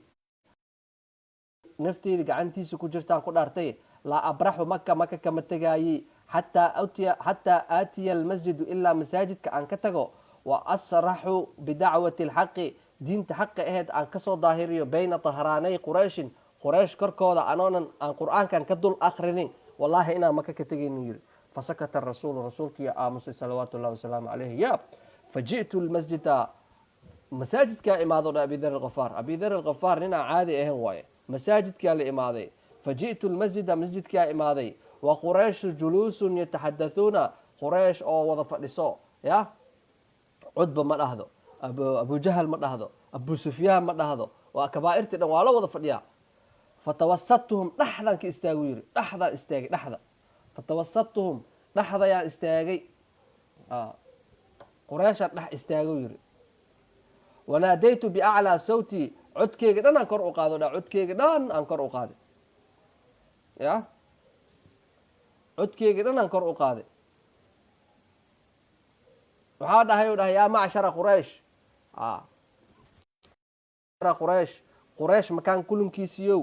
nafteyda gacantiisa ku jirtaan ku dhaartay, laa abraxu Maka, Maka kama tegaayi, xataa aatiya almasjidu, ilaa masaajidka aan ka tago. Wa asraxu bidacwati alxaqi, diinta xaqa aheyd aan kasoo daahiriyo, bayna tahraanay Qurayshin, Quraysh korkooda, anoonan aan Qur-aankan ka dul akrinin, wallaahi inaan Maka ka tegaynu, yiri. Fasakata rasuulu, rasuulkiiya aamusay, salawaatu llahi wasalaamu calayhi. Ya faji'tu lmasjida, masaajidkaa imaado dha Abi Dar Alkafaar. Abi Dar Alkafaar nin aan caadi ahayn waaye. Masaajidkaa la imaaday. Faji'tu lmasjida, masjidkaa imaaday. Wa Qurayshu juluusun yataxadathuuna, Quraysh oo wada fadhiso. Ya Cudba ma dhahdo, Abujahal ma dhahdo, Abu Sufyaan ma dhahdo, waa kabaa'irtii dhan, waa la wada fadhiyaa. Fatawasattuhum, dhexdaan ka istaagu yiri, dhexdaan istaagay, dhexda. Fatawasattuhum, dhexdayaan istaagay, Qureyshaan dhex istaagu yiri. Wanaadaytu biaclaa sawtii, codkeyga dhan aan kor u qaado dha, codkeyga dhan aan kor u qaaday. Ya codkeyga dhan aan kor u qaaday. Waxaa dhahay u dhahay: "Yaa macshara Quraysh, Quraysh, Quraysh makaan kulankiisiiyow,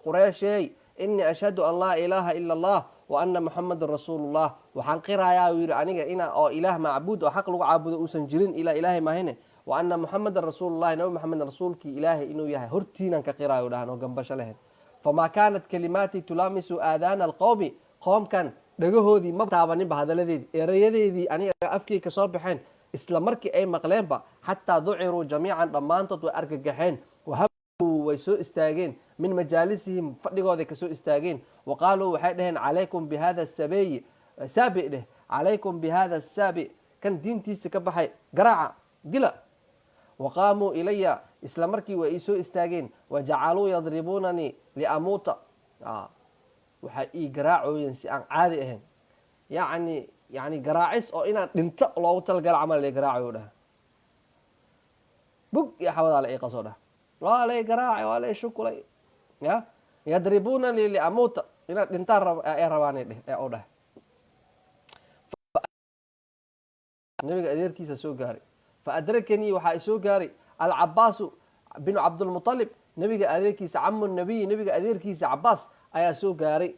Qurayshey, inii ashhadu an laa ilaaha ila Allah wa ana Muxamadan rasuulullah." Waxaan qirayaa, uu yidhi, aniga ina oo ilaah macbuud oo xaq lagu caabudo uusan jirin ilaa Ilaahay maahine, wa ana Muxamadan rasuulullahi, Nabi Maxamed rasuulkii Ilaahay inuu yahay hortiinaan ka qiraayo, dhahan oo gambasho lahayn. Famaa kaanat kalimaatii tulaamisu aadaana alqowmi, qoomkan dhagahoodii ma taabaninba hadaladeedii, erayadeedii aniga afkii ka soo baxeen. Isla markii ay maqleenba, xataa duciruu jamiican, dhammaantood way argagaxeen. Wahabuu, way soo istaageen, min majaalisihim, fadhigooday kasoo istaageen. Wa qaaluu, waxay dhaheen: "Calaykum bi hada sabeyi, saabi dheh, calaykum bi hada saabi, kan diintiisa ka baxay garaaca, dila." Wa qaamuu ilaya, isla markii way ii soo istaageen. Wajacaluu yadribuunanii liamuuta, waxay ii garaacooyeen si aan caadi ahayn, yacni garaacis oo inaan dhinto loogu talagalo camal la garaacayo dhaha. Bug iyo xawadaa la ii qaso dhah, waa lay garaacay, waa lay shukulay. Ya yadribuunanii liamuuta, inaan dhintaan ay rabaanay dheh ee oo dhah. Nabiga adeerkiisa soo gaaray. Faadrakanii, waxaa isoo gaaray, Alcabaasu binu Cabdilmuطalib, nabiga adeerkiisa, camu nabiyi, nabiga adeerkiisa Cabaas ayaa soo gaaray.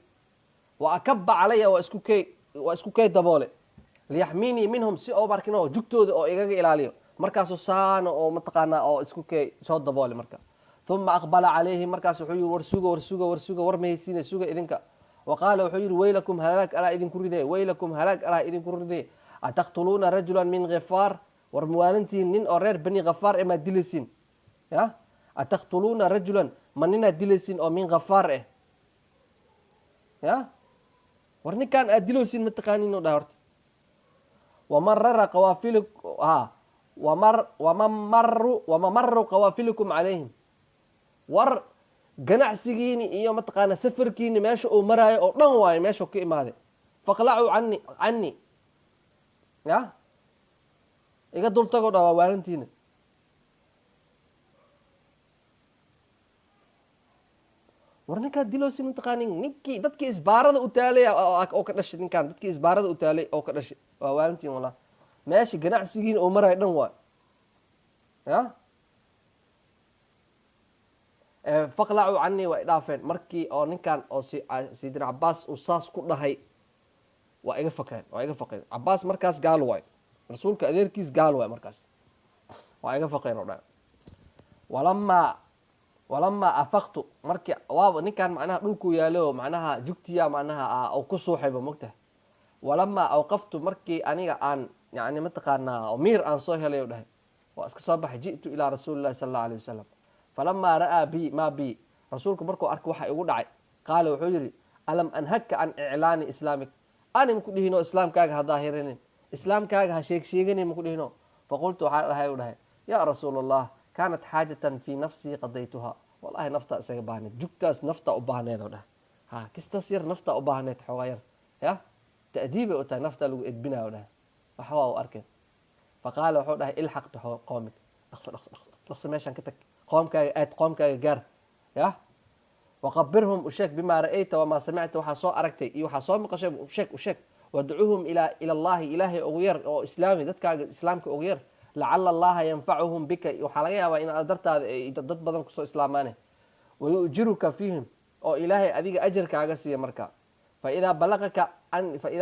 Wa akaba calaya, waa isku kay daboole, liyaxminii minhum, si oo markino jugtooda oo igaga ilaaliyo. Markaasuu saana oo mataqaanaa oo isku kay soo daboole marka. Uma aqbala calayhim, markaas wuxuu yihi: "War suga, war suga, war suga, war mahaysiina, suga idinka." Wa qaala, wuxuu yihi: "Weylakum, halaag alaa idinku ridee, weylakum, halaag alaa idinku ridee, ataqtuluuna rajula min Khifaar? War muwaalantihin, nin oo reer Bani Khafaar eh maad dilaysiin? Ya ataqtuluuna rajulan, ma ninaad dilaysiin oo min Khafaar eh? Ya war ninkaan aad dilowsiin ma taqaanin," o dhahay horta. Wamarara qawaafili ha wamar wamamaru wamamaru qawaafilikum calayhim. War ganacsigiini iyo mataqaana safarkiini meesha uu maraayo oo dhan waayo meeshuu ka imaaday. Faqlacuu cani cani, ya iga dul tago dha, waa waalantiina. War ninkaad dilowsi mataqaanin, ninkii dadkii isbaarada u taalay oo ka dhashay, ninkaan dadkii isbaarada u taalay oo ka dhashay, waa waalantiin wallah. Meesha ganacsigiina uu maraayo dhan waayo. Ya faqlacuu canii, waa idhaafeen. Markii oo ninkan oo Sayidina Cabaas uu saas ku dhahay, waa iga fakeen, waa iga faqeen. Cabaas markaas gaal waay, rasuulka adeerkiis gaal waay markaas. Waa iga faqeen oo dhan. Walamaa afaqtu, markii waaba ninkan macnaha dhulkuu yaalo, macnaha jugtiya, macnaha oo ku suuxayba mogtahay. Walamaa awqaftu, markii aniga aan yani mataqaanaa miir aan soo helay, o dhahay, waa iska soo baxay. Ji'tu ilaa rasuuli llahi sala allahu alayh wasalam. Falamaa ra'aa bi maa bi, rasuulku markuu arkay waxa igu dhacay, qaala, wuxuu yihi: "Alam anhaka can iclaani islaamik? Ani maku dhihino islaamkaaga ha daahirinin, islaamkaaga ha sheeg sheeganin, maku dhihino?" Faqultu, waxaa dhahay, u dhahay: "Yaa rasuul Allah, kaanat xaajatan fii nafsii qadaytuha. Wallahi naftaa isaga baahneed, jugtaas naftaa u baahneed," oo dhahay. Ha kistaas yar naftaa u baahneed, xoogaa yar ya ta'diibay u tahay, naftaa lagu edbinayo, o dhahay. Waxa waa u arkeen. Faqaala, wuxuu dhahay: "Ilxaq biqoomik, dhaqso, dhaqso, dhaqso, dhaqso, meeshaan ka tag, qoomkaaga aad, qoomkaaga gaar, ya waqabirhum, u sheeg, bimaa ra'ayta wamaa samicta, waxaa soo aragtay iyo waxaa soo maqashay usheeg, u sheeg. Wadcuhum ila Allahi, Ilaahay ugu yar oo islaami, dadkaaga islaamka ugu yar. Lacala Allaha yanfacuhum bika, waxaa laga yaabaa in dartaada ay dad badan kusoo islaamaane. Wayu'jiruka fiihim, oo Ilaahay adiga ajarkaaga siiya. Marka faidaa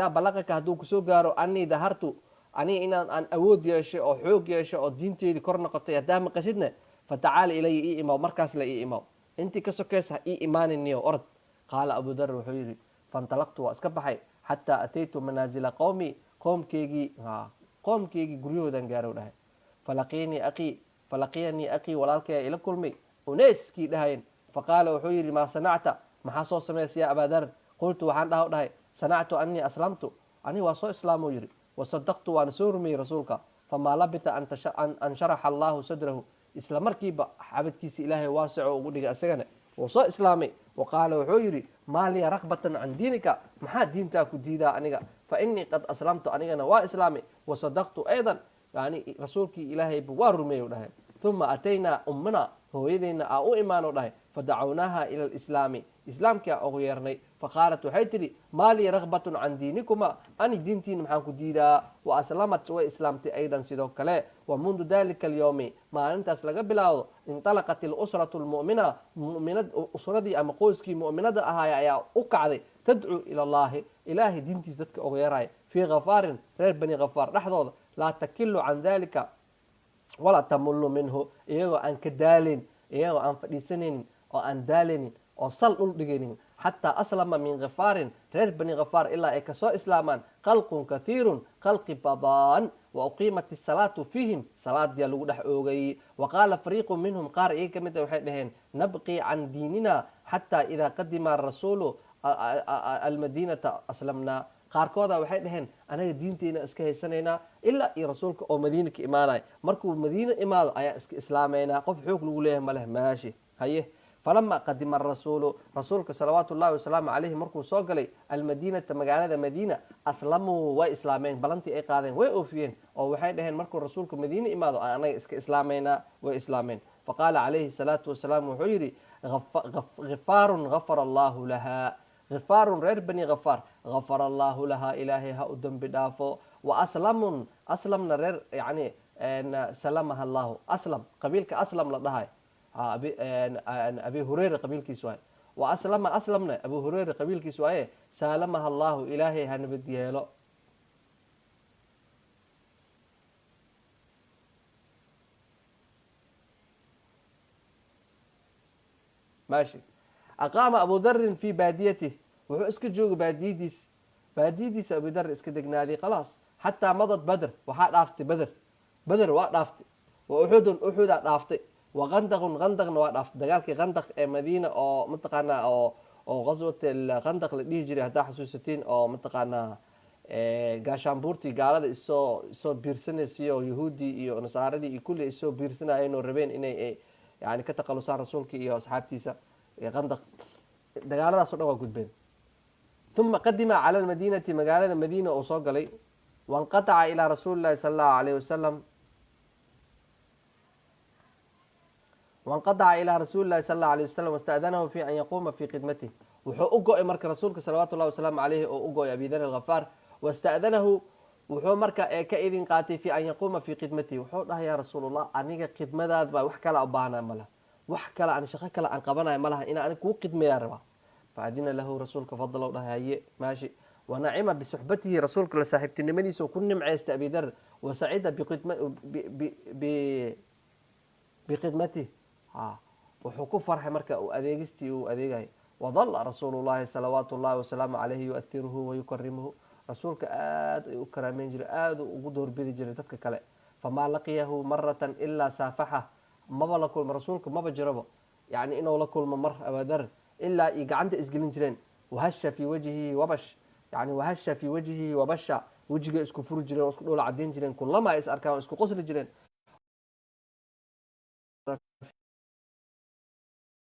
balaqaka, hadduu kusoo gaaro anii dahartu Aniga inaan aan awood yeeshay oo xoog yeeshay oo diinteedii kor noqotay haddaa maqashidna, fatacaal ilaya, ii imaw markaas, la ii imaw. Intii ka sokaysa ha ii imaaniniyo, orod. Qaala Abu Dar wuxuu yidhi: fantalaqtu, waa iska baxay, xataa ataytu manaazila qowmi, qoomkeygii, qoomkeygii guryahoodan gaarow dhahay. Falaqiinii aqii, falaqiyanii aqii, walaalkaya ila kulmay, Uneyskii dhahayen. Faqaala wuxuu yidhi: maa sanacta, maxaa soo samaysay, yaa Abaadar? Qultu, waxaan dhaha dhahay: sanactu anii aslamtu, aniga waa soo islaamuu yidhi, wasadaqtu, waana soo rumeyey rasuulka. Famaa labita an sharaxa Allahu sadrahu, isla markiiba xabadkiisa Ilaahay waasico ugu dhigay, isagana wuu soo islaamay. Wa qaala wuxuu yidhi: maa liya rakbatan can diinika, maxaa diintaa ku diidaa aniga? Fa inii qad aslamtu, anigana waa islaamay, wasadaqtu aydan, yani rasuulkii Ilaahayba waa rumeeyey dhahay. Uma ataynaa ummana, hooyadeyna aa u imaano dhahay. Fadacawnaaha ila lislaami, islaamkii aa ugu yeernay. Faqaalat waxay tidhi: maa lii rakbatun can diinikuma, ani diintiina maxaan ku diidaa? Wa aslamat, way islaamtay aydan sidoo kale. Wa mundu dalika alyowmi, maalintaas laga bilaabo, inطalaqat ilusratu lmu'mina, muminad usradii ama qoyskii mu'minada ahaay ayaa u kacday, tadcuu ila Allahi, Ilaahay diintiis dadka ugu yeeraya, fii khafaarin, reer Bani Khafaar dhexdooda, laa takilu can dalika walaa tamullu minhu, iyagoo aan ka daaleyn, iyagoo aan fadhiisanaynin oo aan daalaynin oo sal dhul dhigaynin, xataa aslama min khifaarin, reer Bani Khafaar ilaa ay kasoo islaamaan, khalqun kathiirun, khalqi badan. Wa uqiimat isalaatu fiihim, salaadiyaa lagu dhex oogay. Wa qaala fariiqu minhum, qaar iyaga ka mid a waxay dhaheen: nabqii can diinina xataa idaa qadima rasuulu almadiinata aslamnaa. Qaarkooda waxay dhaheen: anaga diinteyna iska haysanaynaa ilaa iyo rasuulka oo Madiina ka imaanaya. Markuu Madiina imaado ayaa iska islaamaynaa, qof xoog lagu leeyahay maleh. Maashi, haye. Falama qadima arasuulu, rasuulka salawaatu ullahi wasalaamu calayhi markuu soo galay, almadiinata, magaalada Madiina, aslamuu, way islaameen. Balantii ay qaadeen way oofiyeen oo waxay dhaheen: markuu rasuulka Madiina imaado anaga iska islaamaynaa. Way islaameen. Faqaala calayhi salaatu wasalaam wuxuu yidhi: khifaarun gafara Allahu laha, khifaarun, reer Bani Khafaar, gafara Allahu lahaa, Ilaahay ha u dembi dhaafo. Wa aslamun, aslamna reer yani salamaha Allahu, aslam, qabiilka Aslam la dhahay, Abi Hureyre qabiilkiis waaye. Wa aslama, aslamna Abu Hureyre qabiilkiis waaye, saalamaha Allahu, Ilaahay ha nabad yeelo. Maashi. Aqaama Abu Darin fi baadiyatih, wuxuu iska joogay baadiyadiis, baadiyadiisa Abu Dar iska degnaaday. Khalaas, xataa madad Badr, waxaa dhaaftay Beder, Beder waa dhaaftay, wa Uxudun, Uxudaa dhaaftay, wa Khandaqun, Khandaqna waa dhaaftay. Dagaalkii Khandaq ee Madiina oo mataqaanaa oo qaswat Khandaq la dhihi jiray, haddaa xasuusatiin, oo mataqaanaa gaashaanbuurtii gaalada isoo biirsanaysiyo, yahuuddii iyo nasaaradii iyo kulli isoo biirsanayeen oo rabeen inay yani ka taqalusaan rasuulkii iyo asxaabtiisa. Khandaq dagaaladaas o dhan waa gudbeen. Uma qadima cala lmadiinati, magaalada Madiina uu soo galay. Wanqataca ilaa rasuuli llahi sala Allahu alayh wasalam, wanqataca ilaa rasuuli llahi sala Allahu alayh wasalam, wasta'danahu fi an yaquuma fi khidmatih. Wuxuu u go-ay marka rasuulka salawaatu llahi wasalaamu caleyhi oo u go-ay Abi Dar Alkhafaar. Wasta'danahu, wuxuu marka ka idin qaatay, fi an yaquuma fi khidmatihi. Wuxuu dhahay: yaa Rasuulallah, aniga khidmadaad baa, wax kale u baahnaa malaha, wax kale aan shaqo kale aan qabanayo malaha, inaa anig kuu khidmeeyaa rabaa. Faadina lahu, rasuulka fadlow dhahay, haye, maashi. Wanacima bisuxbatihi, rasuulka la saaxiibtinimadiisa ku nimcaystay Abi Dar. Wasacida bikhidmatih, wuxuu ku farxay marka uu adeegistii uu adeegayo. Wadalla rasuulu llahi salawaatu llahi wasalaamu caleyhi yu-athiruhu wayukarimuhu, rasuulka aad ay u karaameyn jiray, aada u ugu doorbidi jiray dadka kale. Famaa laqiyahu maratan ilaa saafaxa, maba la kulmo rasuulka, maba jirabo yani inuu la kulmo mar Abadar ilaa iyo gacanta isgelin jireen. Wahasha fii wajhihi wabash, yani wahasha fii wajhihi wabasha, wejiga isku furi jireen oo isku dhoola cadeyn jireen, kulama ay is arkaan oo isku qosli jireen.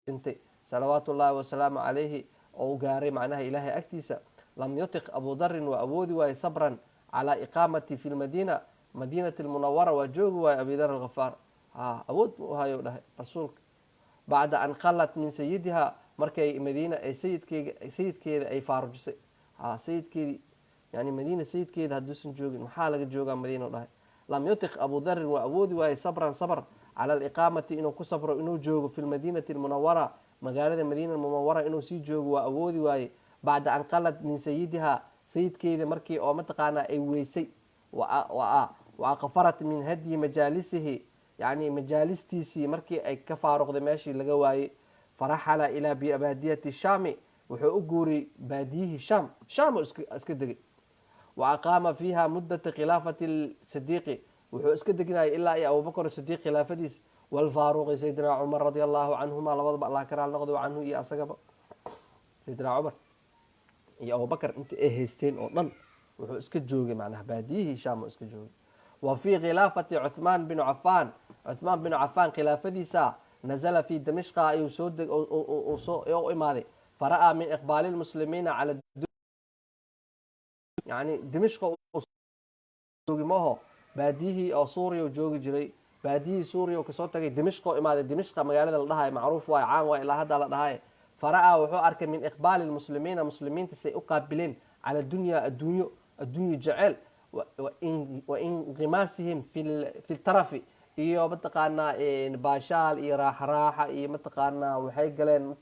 Dhintay salawaatu ullaahi wasalaamu calayhi oo u gaaray macnaha Ilaahay agtiisa. Lam yutiq Abu Darin, waa awoodi waaye, sabran calaa iqaamati fi lmadiina, Madiinati lmunawara waa joogi waaye Abi Dar Alkhafaar. Ha awood mu uhayo dhahay rasuulka, bacda an khalat min sayidiha, markay Madiina ay sayidkeega sayidkeeda ay faarujisay. Ha sayidkeedii, yani Madiina sayidkeeda hadduusan joogin, maxaa laga joogaa Madiina, dhahay. Lam yutiq Abu Darin, waa awoodi waaye, sabran, sabr, cala aliqaamati, inuu ku sabro, inuu joogo, fi lmadiinati almunawara, magaalada Madiina almunawara inuu sii joogo waa awoodi waaye, bacda an qalad min sayidiha, sayidkeeda markii oo mataqaanaa ay weysay. Wa aqfarat min hadyi majaalisihi, yani majaalistiisii markii ay ka faaruqday, meeshii laga waayey, faraxala ilaa baadiyati shaami, wuxuu u guuriyey baadiyihii Shaam. Shaam iska degay. Wa aqaama fiiha muddata khilaafati Sidiiqi, wuxuu iska deginayay ilaa iyo Abubakr Sidiiq khilaafadiis, walfaaruqi Sayidina Cumar radia allahu canhuma, labadaba Allah ka raal noqdo, canhu iyo asagaba. Sayidina Cumar iyo Abubakar inta ay haysteen oo dhan wuxuu iska joogay macnaha baadiyihii Shaam uu iska joogay. Wa fii khilaafati Cuthmaan binu Cafaan, Cuthmaan binu Cafaan khilaafadiisa, nazala fi Damishqa ayuu soo deg soo u imaaday. Fara'aa min iqbaali lmuslimiina cala, yani Dimishqa joogi maho, baadiyihii oo Suuriya joogi jiray. Baadiyihii Suuriya kasoo tagay, Dimishqa imaaday. Dimishqa magaalada la dhahayo macruuf waay, caan waay, ilaa hadda la dhahayo. Fara'aa, wuxuu arkay, min iqbaali lmuslimiina, muslimiinta say u qaabileen, cala dunya, adduunyo, adduunyo jecel, wa inqimaasihim fi tarafi, iyo mataqaanaa baashaal iyo raaxa raaxa, iyo mataqaanaa waxay galeen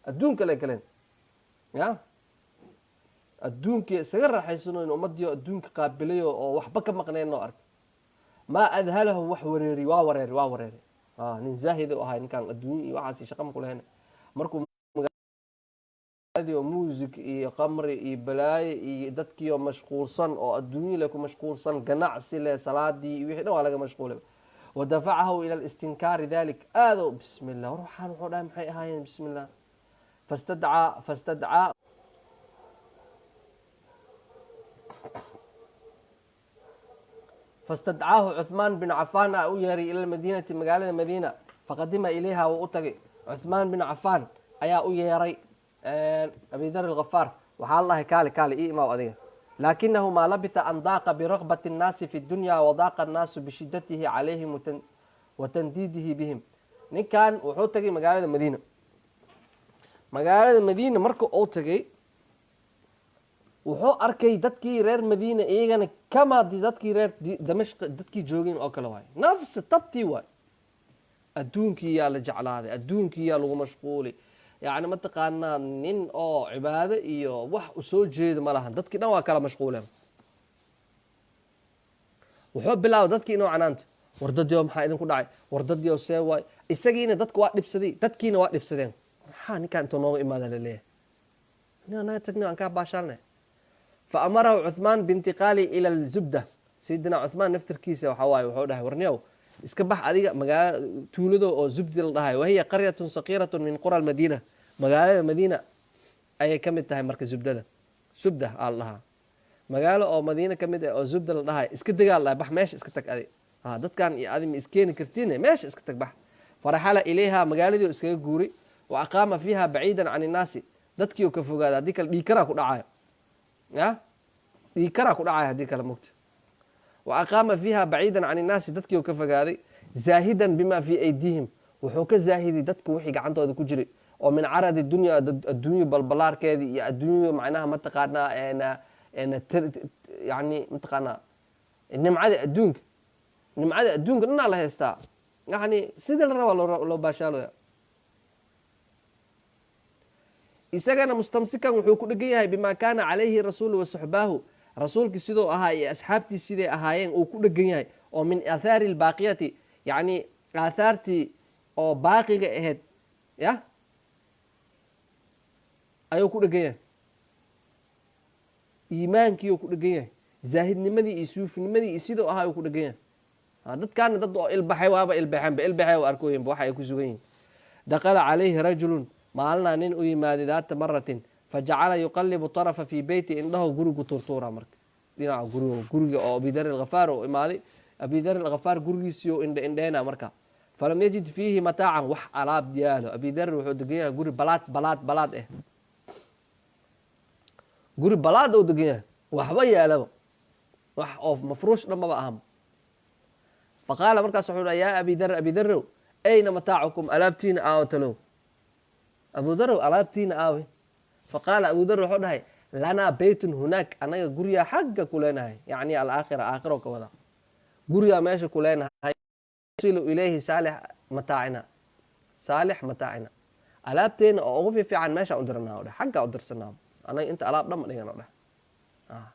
adduunka lay galeen, ya adduunkii isaga raaxaysanoyn, ummadiio adduunka qaabilayo oo waxba ka maqnayn oo arkay. Maa adhalahu, wax wareeri, waa wareeri, waa wareeri. Nin zaahid u ahay ninkaan, adduunya iyo waxaas shaqa ma kuleheen. Markuu magaaladii oo muusig iyo qamri iyo balaayo iyo dadkiioo mashquulsan oo adduunya le ku mashquulsan, ganacsi leh, salaadii iyo wixii dhan waa laga mashquulay. Wadafacahu ila listinkaari dalik, aado bismi llah, war waxaan wuxuu dhahay maxay ahaayeen? Bismi llah. Fastadcaa fastadcaahu Cuثmaan bin Cafaan a u yeeray ila madiinati, magaalada Madiina. Faqadima ilayha, wuu u tagay. Cuثmaan bin Cafaan ayaa u yeeray Abidar Alghafaar. Waxaa la dhahay, "Kaali, kaali, ii imaaw adiga." Laakinahu maa labitha an daaqa biraqbati الnaasi fi dunya, wadaaqa annaasu bishidatihi calayhim wa tandiidihi bihim. Ninkan wuxuu tagay magaalada Madiina. Magaalada Madiina marka uu tagay, wuxuu arkay dadkii reer Madiina iyagana kama dadkii reer Damashq dadkii joogeen oo kale waay, nafsi tabtii waay. Adduunkii yaa la jeclaaday, adduunkii yaa lagu mashquuli, yacni mataqaanaa nin oo cibaado iyo wax usoo jeedo ma lahan. Dadkii dhan waa kala mashquuleen. Wuxuu bilaabay dadkii inuu canaanto: "War dadyo, maxaa idinku dhacay? War dadyo, see waay?" Isagiina dadka waa dhibsaday, dadkiina waa dhibsadeen. "Maxaa ninkaan intuu nooga imaada laleeyahay? Nin anaga tagni aan kaa baashaalnay." Fa amarahu Cuثmaan biintiqaali ila alzubda. Sayidina Cuثmaan naftirkiisa waxaa waaye wuxuu dhahay, "Warniyow, iska bax adiga magaala tuulado oo Zubdi la dhahay." Wahiya qaryatun saqiiratun min qura almadiina, magaalada Madiina ayay ka mid tahay. Marka zubdada, Zubda aa la dhahaa, magaalo oo Madiina ka mid ah oo Zubda la dhahay iska degaa la dhahay. "Bax meesha, iska tag adi, ha dadkan iyo adi ma iskeeni kartine, meesha iska tag, bax." Faraxala ilayha, magaaladii oo iskaga guuray. Wa aqaama fiiha baciidan can innaasi, dadkii oo ka fogaada. Haddii kale dhiigkaraa ku dhacayo, ya dhiigkaraa ku dhacaya haddii kale mugta. Wa aqaama fiiha baciidan can innaasi, dadkii oo ka fogaaday. Zaahidan bima fii aydiihim, wuxuu ka zaahiday dadku wixii gacantooda ku jiray oo min caradi dunya, adduunyo balbalaarkeedii iyo adduunyo macnaha mataqaanaa yani mataqaanaa nimcada adduunka. Nimcada adduunka dhanaa la haystaa, yani sidii la rabaa loo baashaalaya. Isagana mustamsikan, wuxuu ku dhegan yahay, bima kaana calayhi rasuulu wasuxbaahu, rasuulkii siduu ahaa iyo asxaabtii siday ahaayeen uu ku dhegan yahay, oo min aathaari albaaqiyati, yacni aathaartii oo baaqiga ahayd ya ayuu ku dhegan yahay. Iimaankii uu ku dhegan yahay, zaahidnimadii iyo suufinimadii iyo siduu ahaa uu ku dhegan yahay. Dadkaana dad oo ilbaxay waaba, ilbaxeenba, ilbaxay o arkooyinba waxa ay ku sugan yihin. Dakala calayhi rajulun, maalinaa nin u yimaaday, daata maratin, fajacala yuqalibu طarafa fii beyti, indhaho gurigu tuurtuura. Marka dhinaca guriga, guriga oo Abidar alkhafaar oo imaaday, Abidar alkhafaar gurigiisiyo indhe indheena. Marka falam yajid fiihi mataacan, wax alaab yaalo. Abidar wuxuu degan yahay guri balaad balaad balaad eh, guri balaad ou degan yahay, waxba yaalaba, wax oo mafruush dhan maba aham. Faqaala, markaas wuxuu dhaha, "Yaa Abi Dar, Abi Darow, ayna mataacukum? Alaabtiina aawo talow? Abu Darow, alaabtiina aawe?" Faqaala Abu Dar wuxuu dhahay, "Lanaa beytun hunaak," annaga guryaa xagga ku leenahay, yacni alaakhira, aakhiro ka wada, guryaa meesha ku leenahay. Silu ilayhi saalix mataacina, saalix mataacina, alaabteena oo ugu fiifiican meesha u diranaa o dheh, xaggaa u dirsanaa, annaga inta alaab dhan ma dhigan o dheh.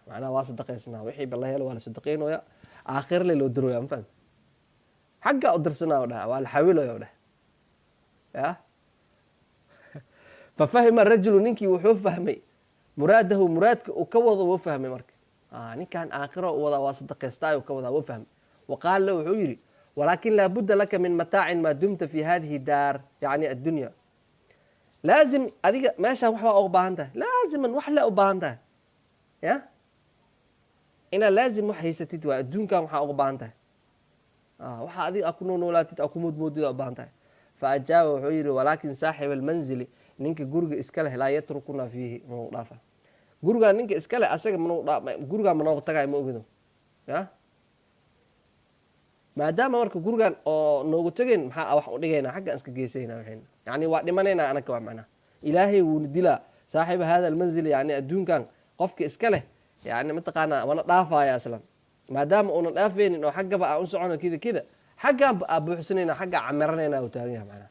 Macnaha waa sadaqaysnaa, wixii ba la helo waa la sadaqaynooya, aakhirle loo dirooya, ma fahamti? Xagga u dirsanaa o dhaha, waa la xawilaya o dhah ya. Fafahima rajulu, ninkii wuxuu fahmay muraadahu, muraadka uu ka wado wuu fahmay. Marka ninkan aakhiro u wadaa, waa sadaqaystaayo ka wadaa, wuu fahmay. Wa qaala lahu, wuxuu yidhi: walaakin laabudda laka min mataacin maa dumta fi hadihi daar, yacni addunya. Laazim adiga meeshaan wax waa uga baahan tahay, laaziman wax le u baahan tahay ya, inaad laazim wax haysatid waa adduunkan waxaa uga baahan tahay, waxa adiga aa ku noolnoolaatid, aa ku moodmoodid aa u baahan tahay. Fa ajaaba, wuxuu yidhi: walaakin saaxiba almanzili, ninka guriga iska leh, laa yatrukuna fiihi, manuu dhaafa gurigaan. Ninka iska leh asaga manuu gurigaan manooga tagayo, ma ogido ya. Maadaama marka gurigan oo noogu tegayn, maxaa wax u dhigaynaa? Xaggaan iska geysayna waxayna, yani waa dhimanaynaa anaka, waa macnaha Ilaahay wuuna dilaa. Saaxiba hada almanzil, yani adduunkan qofka iska leh, yani mataqaanaa wana dhaafaya aslan. Maadaama uunan dhaafaynin oo xaggaba aan u socono, kida kida xaggaan aa buuxsanayna, xaggaa camiranayna uu taagan yahay macnaha.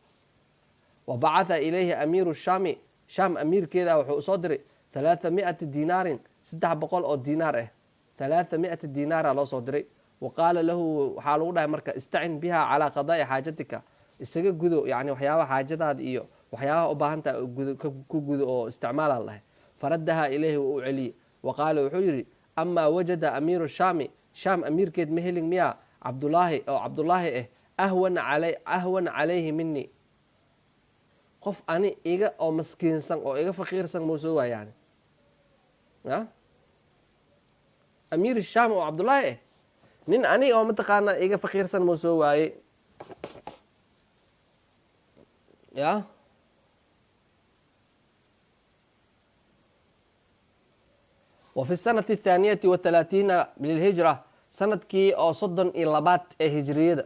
Wa bacatha ilayhi amiiru shaami, shaam amiirkeeda wuxuu usoo diray 300 dinaarin, 300 oo diinaar ah, 300 diinaara loo soo diray. Wa qaala lahu, waxaa lagu dhahay marka: istacin biha calaa qadaai xaajatika, isaga gudo, yani waxyaabaha xaajadaada iyo waxyaabaha u baahan tahay ku gudo oo isticmaala la dhahay. Faraddaha ilayhi, wuu u celiyey. Wa qaala, wuxuu yidhi: amaa wajada amiiru shaami, shaam amiirkeed ma helin miyaa Cabdulaahi oo Cabdulaahi ah ahwana calayhi mini, qof ani iga oo maskiinsan oo iga faqiirsan mau soo waaya? Yani ya amiir shaam oo Cabdullaahi ah, nin aniga oo mataqaanaa iga faqiirsan mau soo waaye ya? Wa fi sanati athaaniyati wathalaathiina lilhijra, sanadkii oo 32aad ee hijriyada,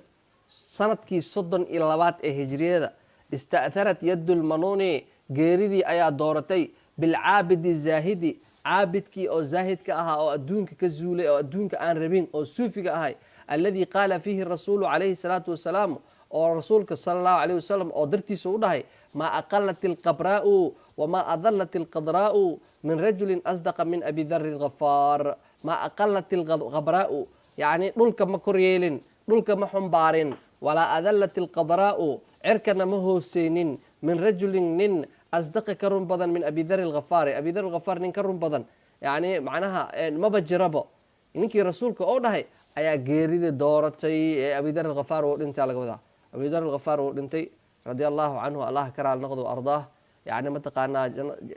sanadkii 32aad ee hijriyada, ista'harat yaddu lmanuuni, geeridii ayaa dooratay, bilcaabidi zaahidi, caabidkii oo zaahidka ahaa, oo adduunka ka zuulay, oo adduunka aan rabin, oo suufiga ahay, alladii qaala fiihi rasuulu calayhi salaatu wasalaam, oo rasuulka sala allahu alayh wasalam oo dartiisa u dhahay: maa aqalat alqabraa'u wamaa adalat alqadraa'u min rajulin asdaqa min abi dari alghafaar. Maa aqalat alghabraa'u, yacni dhulka ma kor yeelin, dhulka ma xumbaarin, walaa adalat alqadraa'u, cirkana ma hooseynin, min rajulin, nin, asdaqa, ka run badan, min abi dari alghafaari, abi dar alghafaar nin ka run badan, yacni macnaha maba jirabo. Ninkii rasuulka oo dhahay ayaa geerida dooratay ee abi dar alghafaar wuu dhintaa laga wadaa. Abi dar alghafaar wuu dhintay, radia allahu canhu, Allah ka raali noqdo, ardaah, yani mataqaanaa,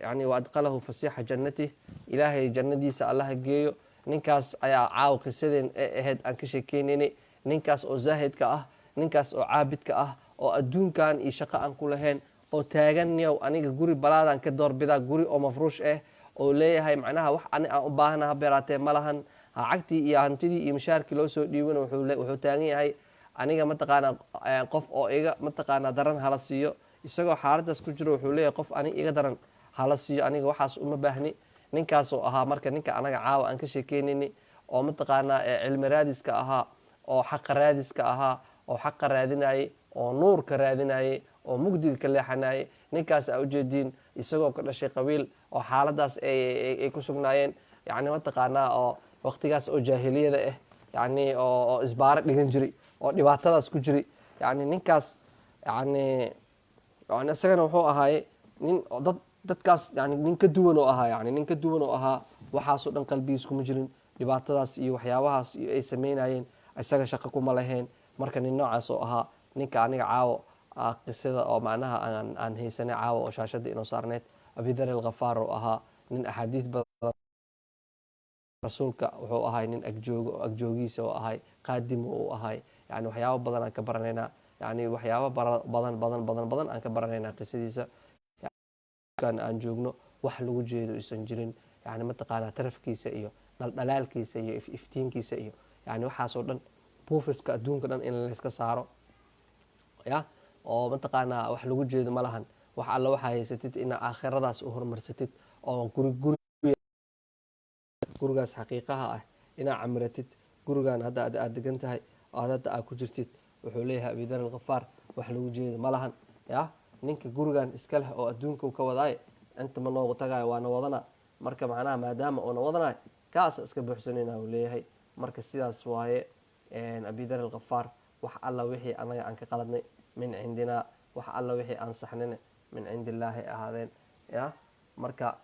yani wa adqalahu fasiixa jannatih, Ilaahay jannadiisa Allaha geeyo. Ninkaas ayaa caaw qisadeen ee ahayd aan ka sheekeynaynay, ninkaas oo zaahidka ah, ninkaas oo caabidka ah, oo adduunkan iyo shaqo aan ku lahayn, oo taagan yow aniga guri balaadaan ka doorbidaa guri oo mafruush ah, oo leeyahay macnaha wax ani aan u baahana ha beeraatee ma lahan. Lacagtii iyo hantidii iyo mishaarkii loo soo dhiibana, wuxuu taagan yahay aniga mataqaanaa qof oo iga mataqaanaa daran hala siiyo. Isagoo xaaladaas ku jiro wuxuu leeyahay qof ani iga daran hala siiyo, aniga waxaas uma baahni. Ninkaasoo ahaa marka ninka anaga caawa aan ka sheekeynayni, oo mataqaanaa cilmi raadiska ahaa, oo xaqa raadiska ahaa, oo xaqa raadinayey, oo nuurka raadinayey, oo mugdiga ka leexanayey. Ninkaas aa ujeediin, isagoo ka dhashay qabiil oo xaaladaas ay ku sugnaayeen, yacni mataqaanaa oo waqtigaas oo jaahiliyada ah, yacni oo isbaaro dhigan jiray, oo dhibaatadaas ku jiray, yacni ninkaas yani isagana wuxuu ahaaye nin dad dadkaas yani nin ka duwan oo ahaa, yani nin ka duwan oo ahaa. Waxaasoo dhan qalbigiis kuma jirin, dhibaatadaas iyo waxyaabahaas iyo ay sameynayeen isaga shaqo kuma lahayn. Marka nin noocaas oo ahaa ninka aniga caawo qisada oo macnaha aan haysanay caawa oo shaashada inoo saarneyd, Abidar alkhafaar oo ahaa nin axaadiis badan rasuulka wuxuu ahay nin agjoogo oo agjoogiisa oo ahay, qaadim uu ahay. Yani waxyaabo badan aan ka baranaynaa, yani waxyaabo badan badan badan badan aan ka baranaynaa qisadiisa. Aan joogno wax lagu jeedo isan jirin, yani mataqaanaa tarafkiisa iyo dhaldhalaalkiisa iyo iftiinkiisa iyo yani waxaasoo dhan, buufiska adduunka dhan in layska saaro ya, oo mataqaanaa wax lagu jeedo ma lahan. Wax alla waxaa haysatid inaa aakhiradaas u horumarsatid, oo guri guri gurigaas xaqiiqaha ah inaa camiratid, gurigan hadda aad degan tahay oo aad hadda aad ku jirtid. Wuxuu leeyahay Abidar alkhafaar: wax lagu jeedo ma lahan ya, ninka gurigan iska leh oo adduunka ka wadaaye inta ma noogu tagayo, waana wadana. Marka macnaha maadaama uuna wadanayo Kaasa iska buuxsanayna uu leeyahay. Marka sidaas waaye Abidar Alkhafaar. Wax alla wixii anaga aan ka qaladnay min cindinaa, wax alla wixii aan saxnina min cindillaahi ahaadeen. Ya, marka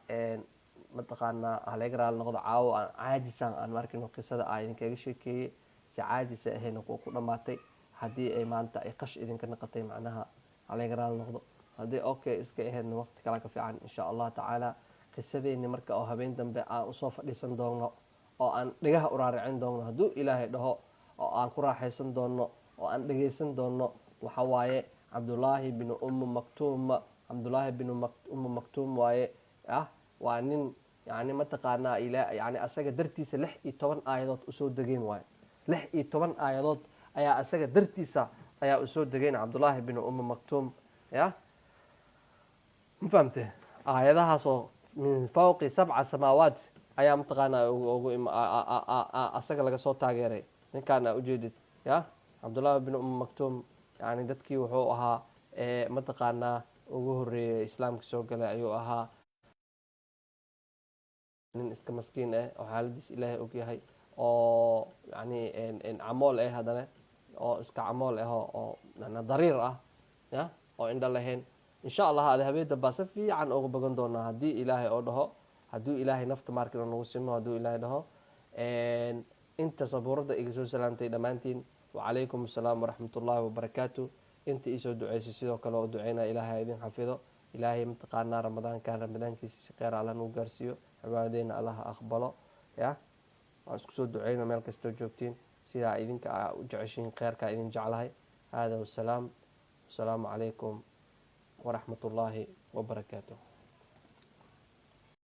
mataqaanaa halaga raali noqdo caawo aan caajisaan aan markino qisada aan idinkaga sheekeeyey, si caajisa ahayna kuwa ku dhammaatay. Haddii ay maanta ay qash idinka naqatay, macnaha halaga raali noqdo. Haddii okay iska ahaydna, waqti kale ka fiican insha Allah tacaala. Qisadeeni marka oo habeen dambe aan usoo fadhiisan doonno oo aan dhegaha u raaricin doonno, hadduu Ilaahay dhaho, oo aan ku raaxaysan doonno oo aan dhegaysan doonno, waxa waaye Cabdullaahi binu Ummu Maktuum. Cabdullaahi binu Ummu Maktuum waaye. Ah, waa nin yani mataqaanaa ila yani asaga dartiisa 16 aayadood usoo degeen waaye. 16 aayadood ayaa asaga dartiisa ayaa usoo degeen, Cabdullaahi binu Ummu Maktuum. Ya, ma fahamte? Aayadahaasoo min fawqi sabca samaawaat ayaa mataqaanaa ugu asaga laga soo taageeray ninkaan aa ujeedid. Ya, Cabdullaahi bin Ummu Maktuum yani dadkii wuxuu ahaa mataqaanaa ugu horeeyay islaamka soo galay ayuu ahaa. Nin iska maskiin ah oo xaaladiis Ilaahay og yahay oo yani camool ah, haddana oo iska camool ah oo dariir ah, ya, oo indho lahayn. Insha Allah ada habeen dambaa si fiican uga bogan doonaa, haddii Ilaahay oo dhaho, hadduu Ilaahay nafta maarkin oo nagu simo, hadduu Ilaahay dhaho. Inta sabuuradda iga soo salaamtay dhammaantiin, wacalaykum assalaam waraxmat ullaahi wabarakaatu. Inta iisoo duceysay sidoo kale oo duceynaa, Ilaahay idin xafido. Ilaahay mataqaanaa Ramadaankan Ramadaankiisa si kheyr Alla nagu gaarsiiyo, cibaadadeena Allaha aqbalo. Ya, waan isku soo duceyna meel kastoo joogtiin, sidaa idinka aa u jeceshiin kheyrkaa idin jeclahay. Hada wasalaam, wasalaamu calaykum waraxmat ullaahi wabarakaatu.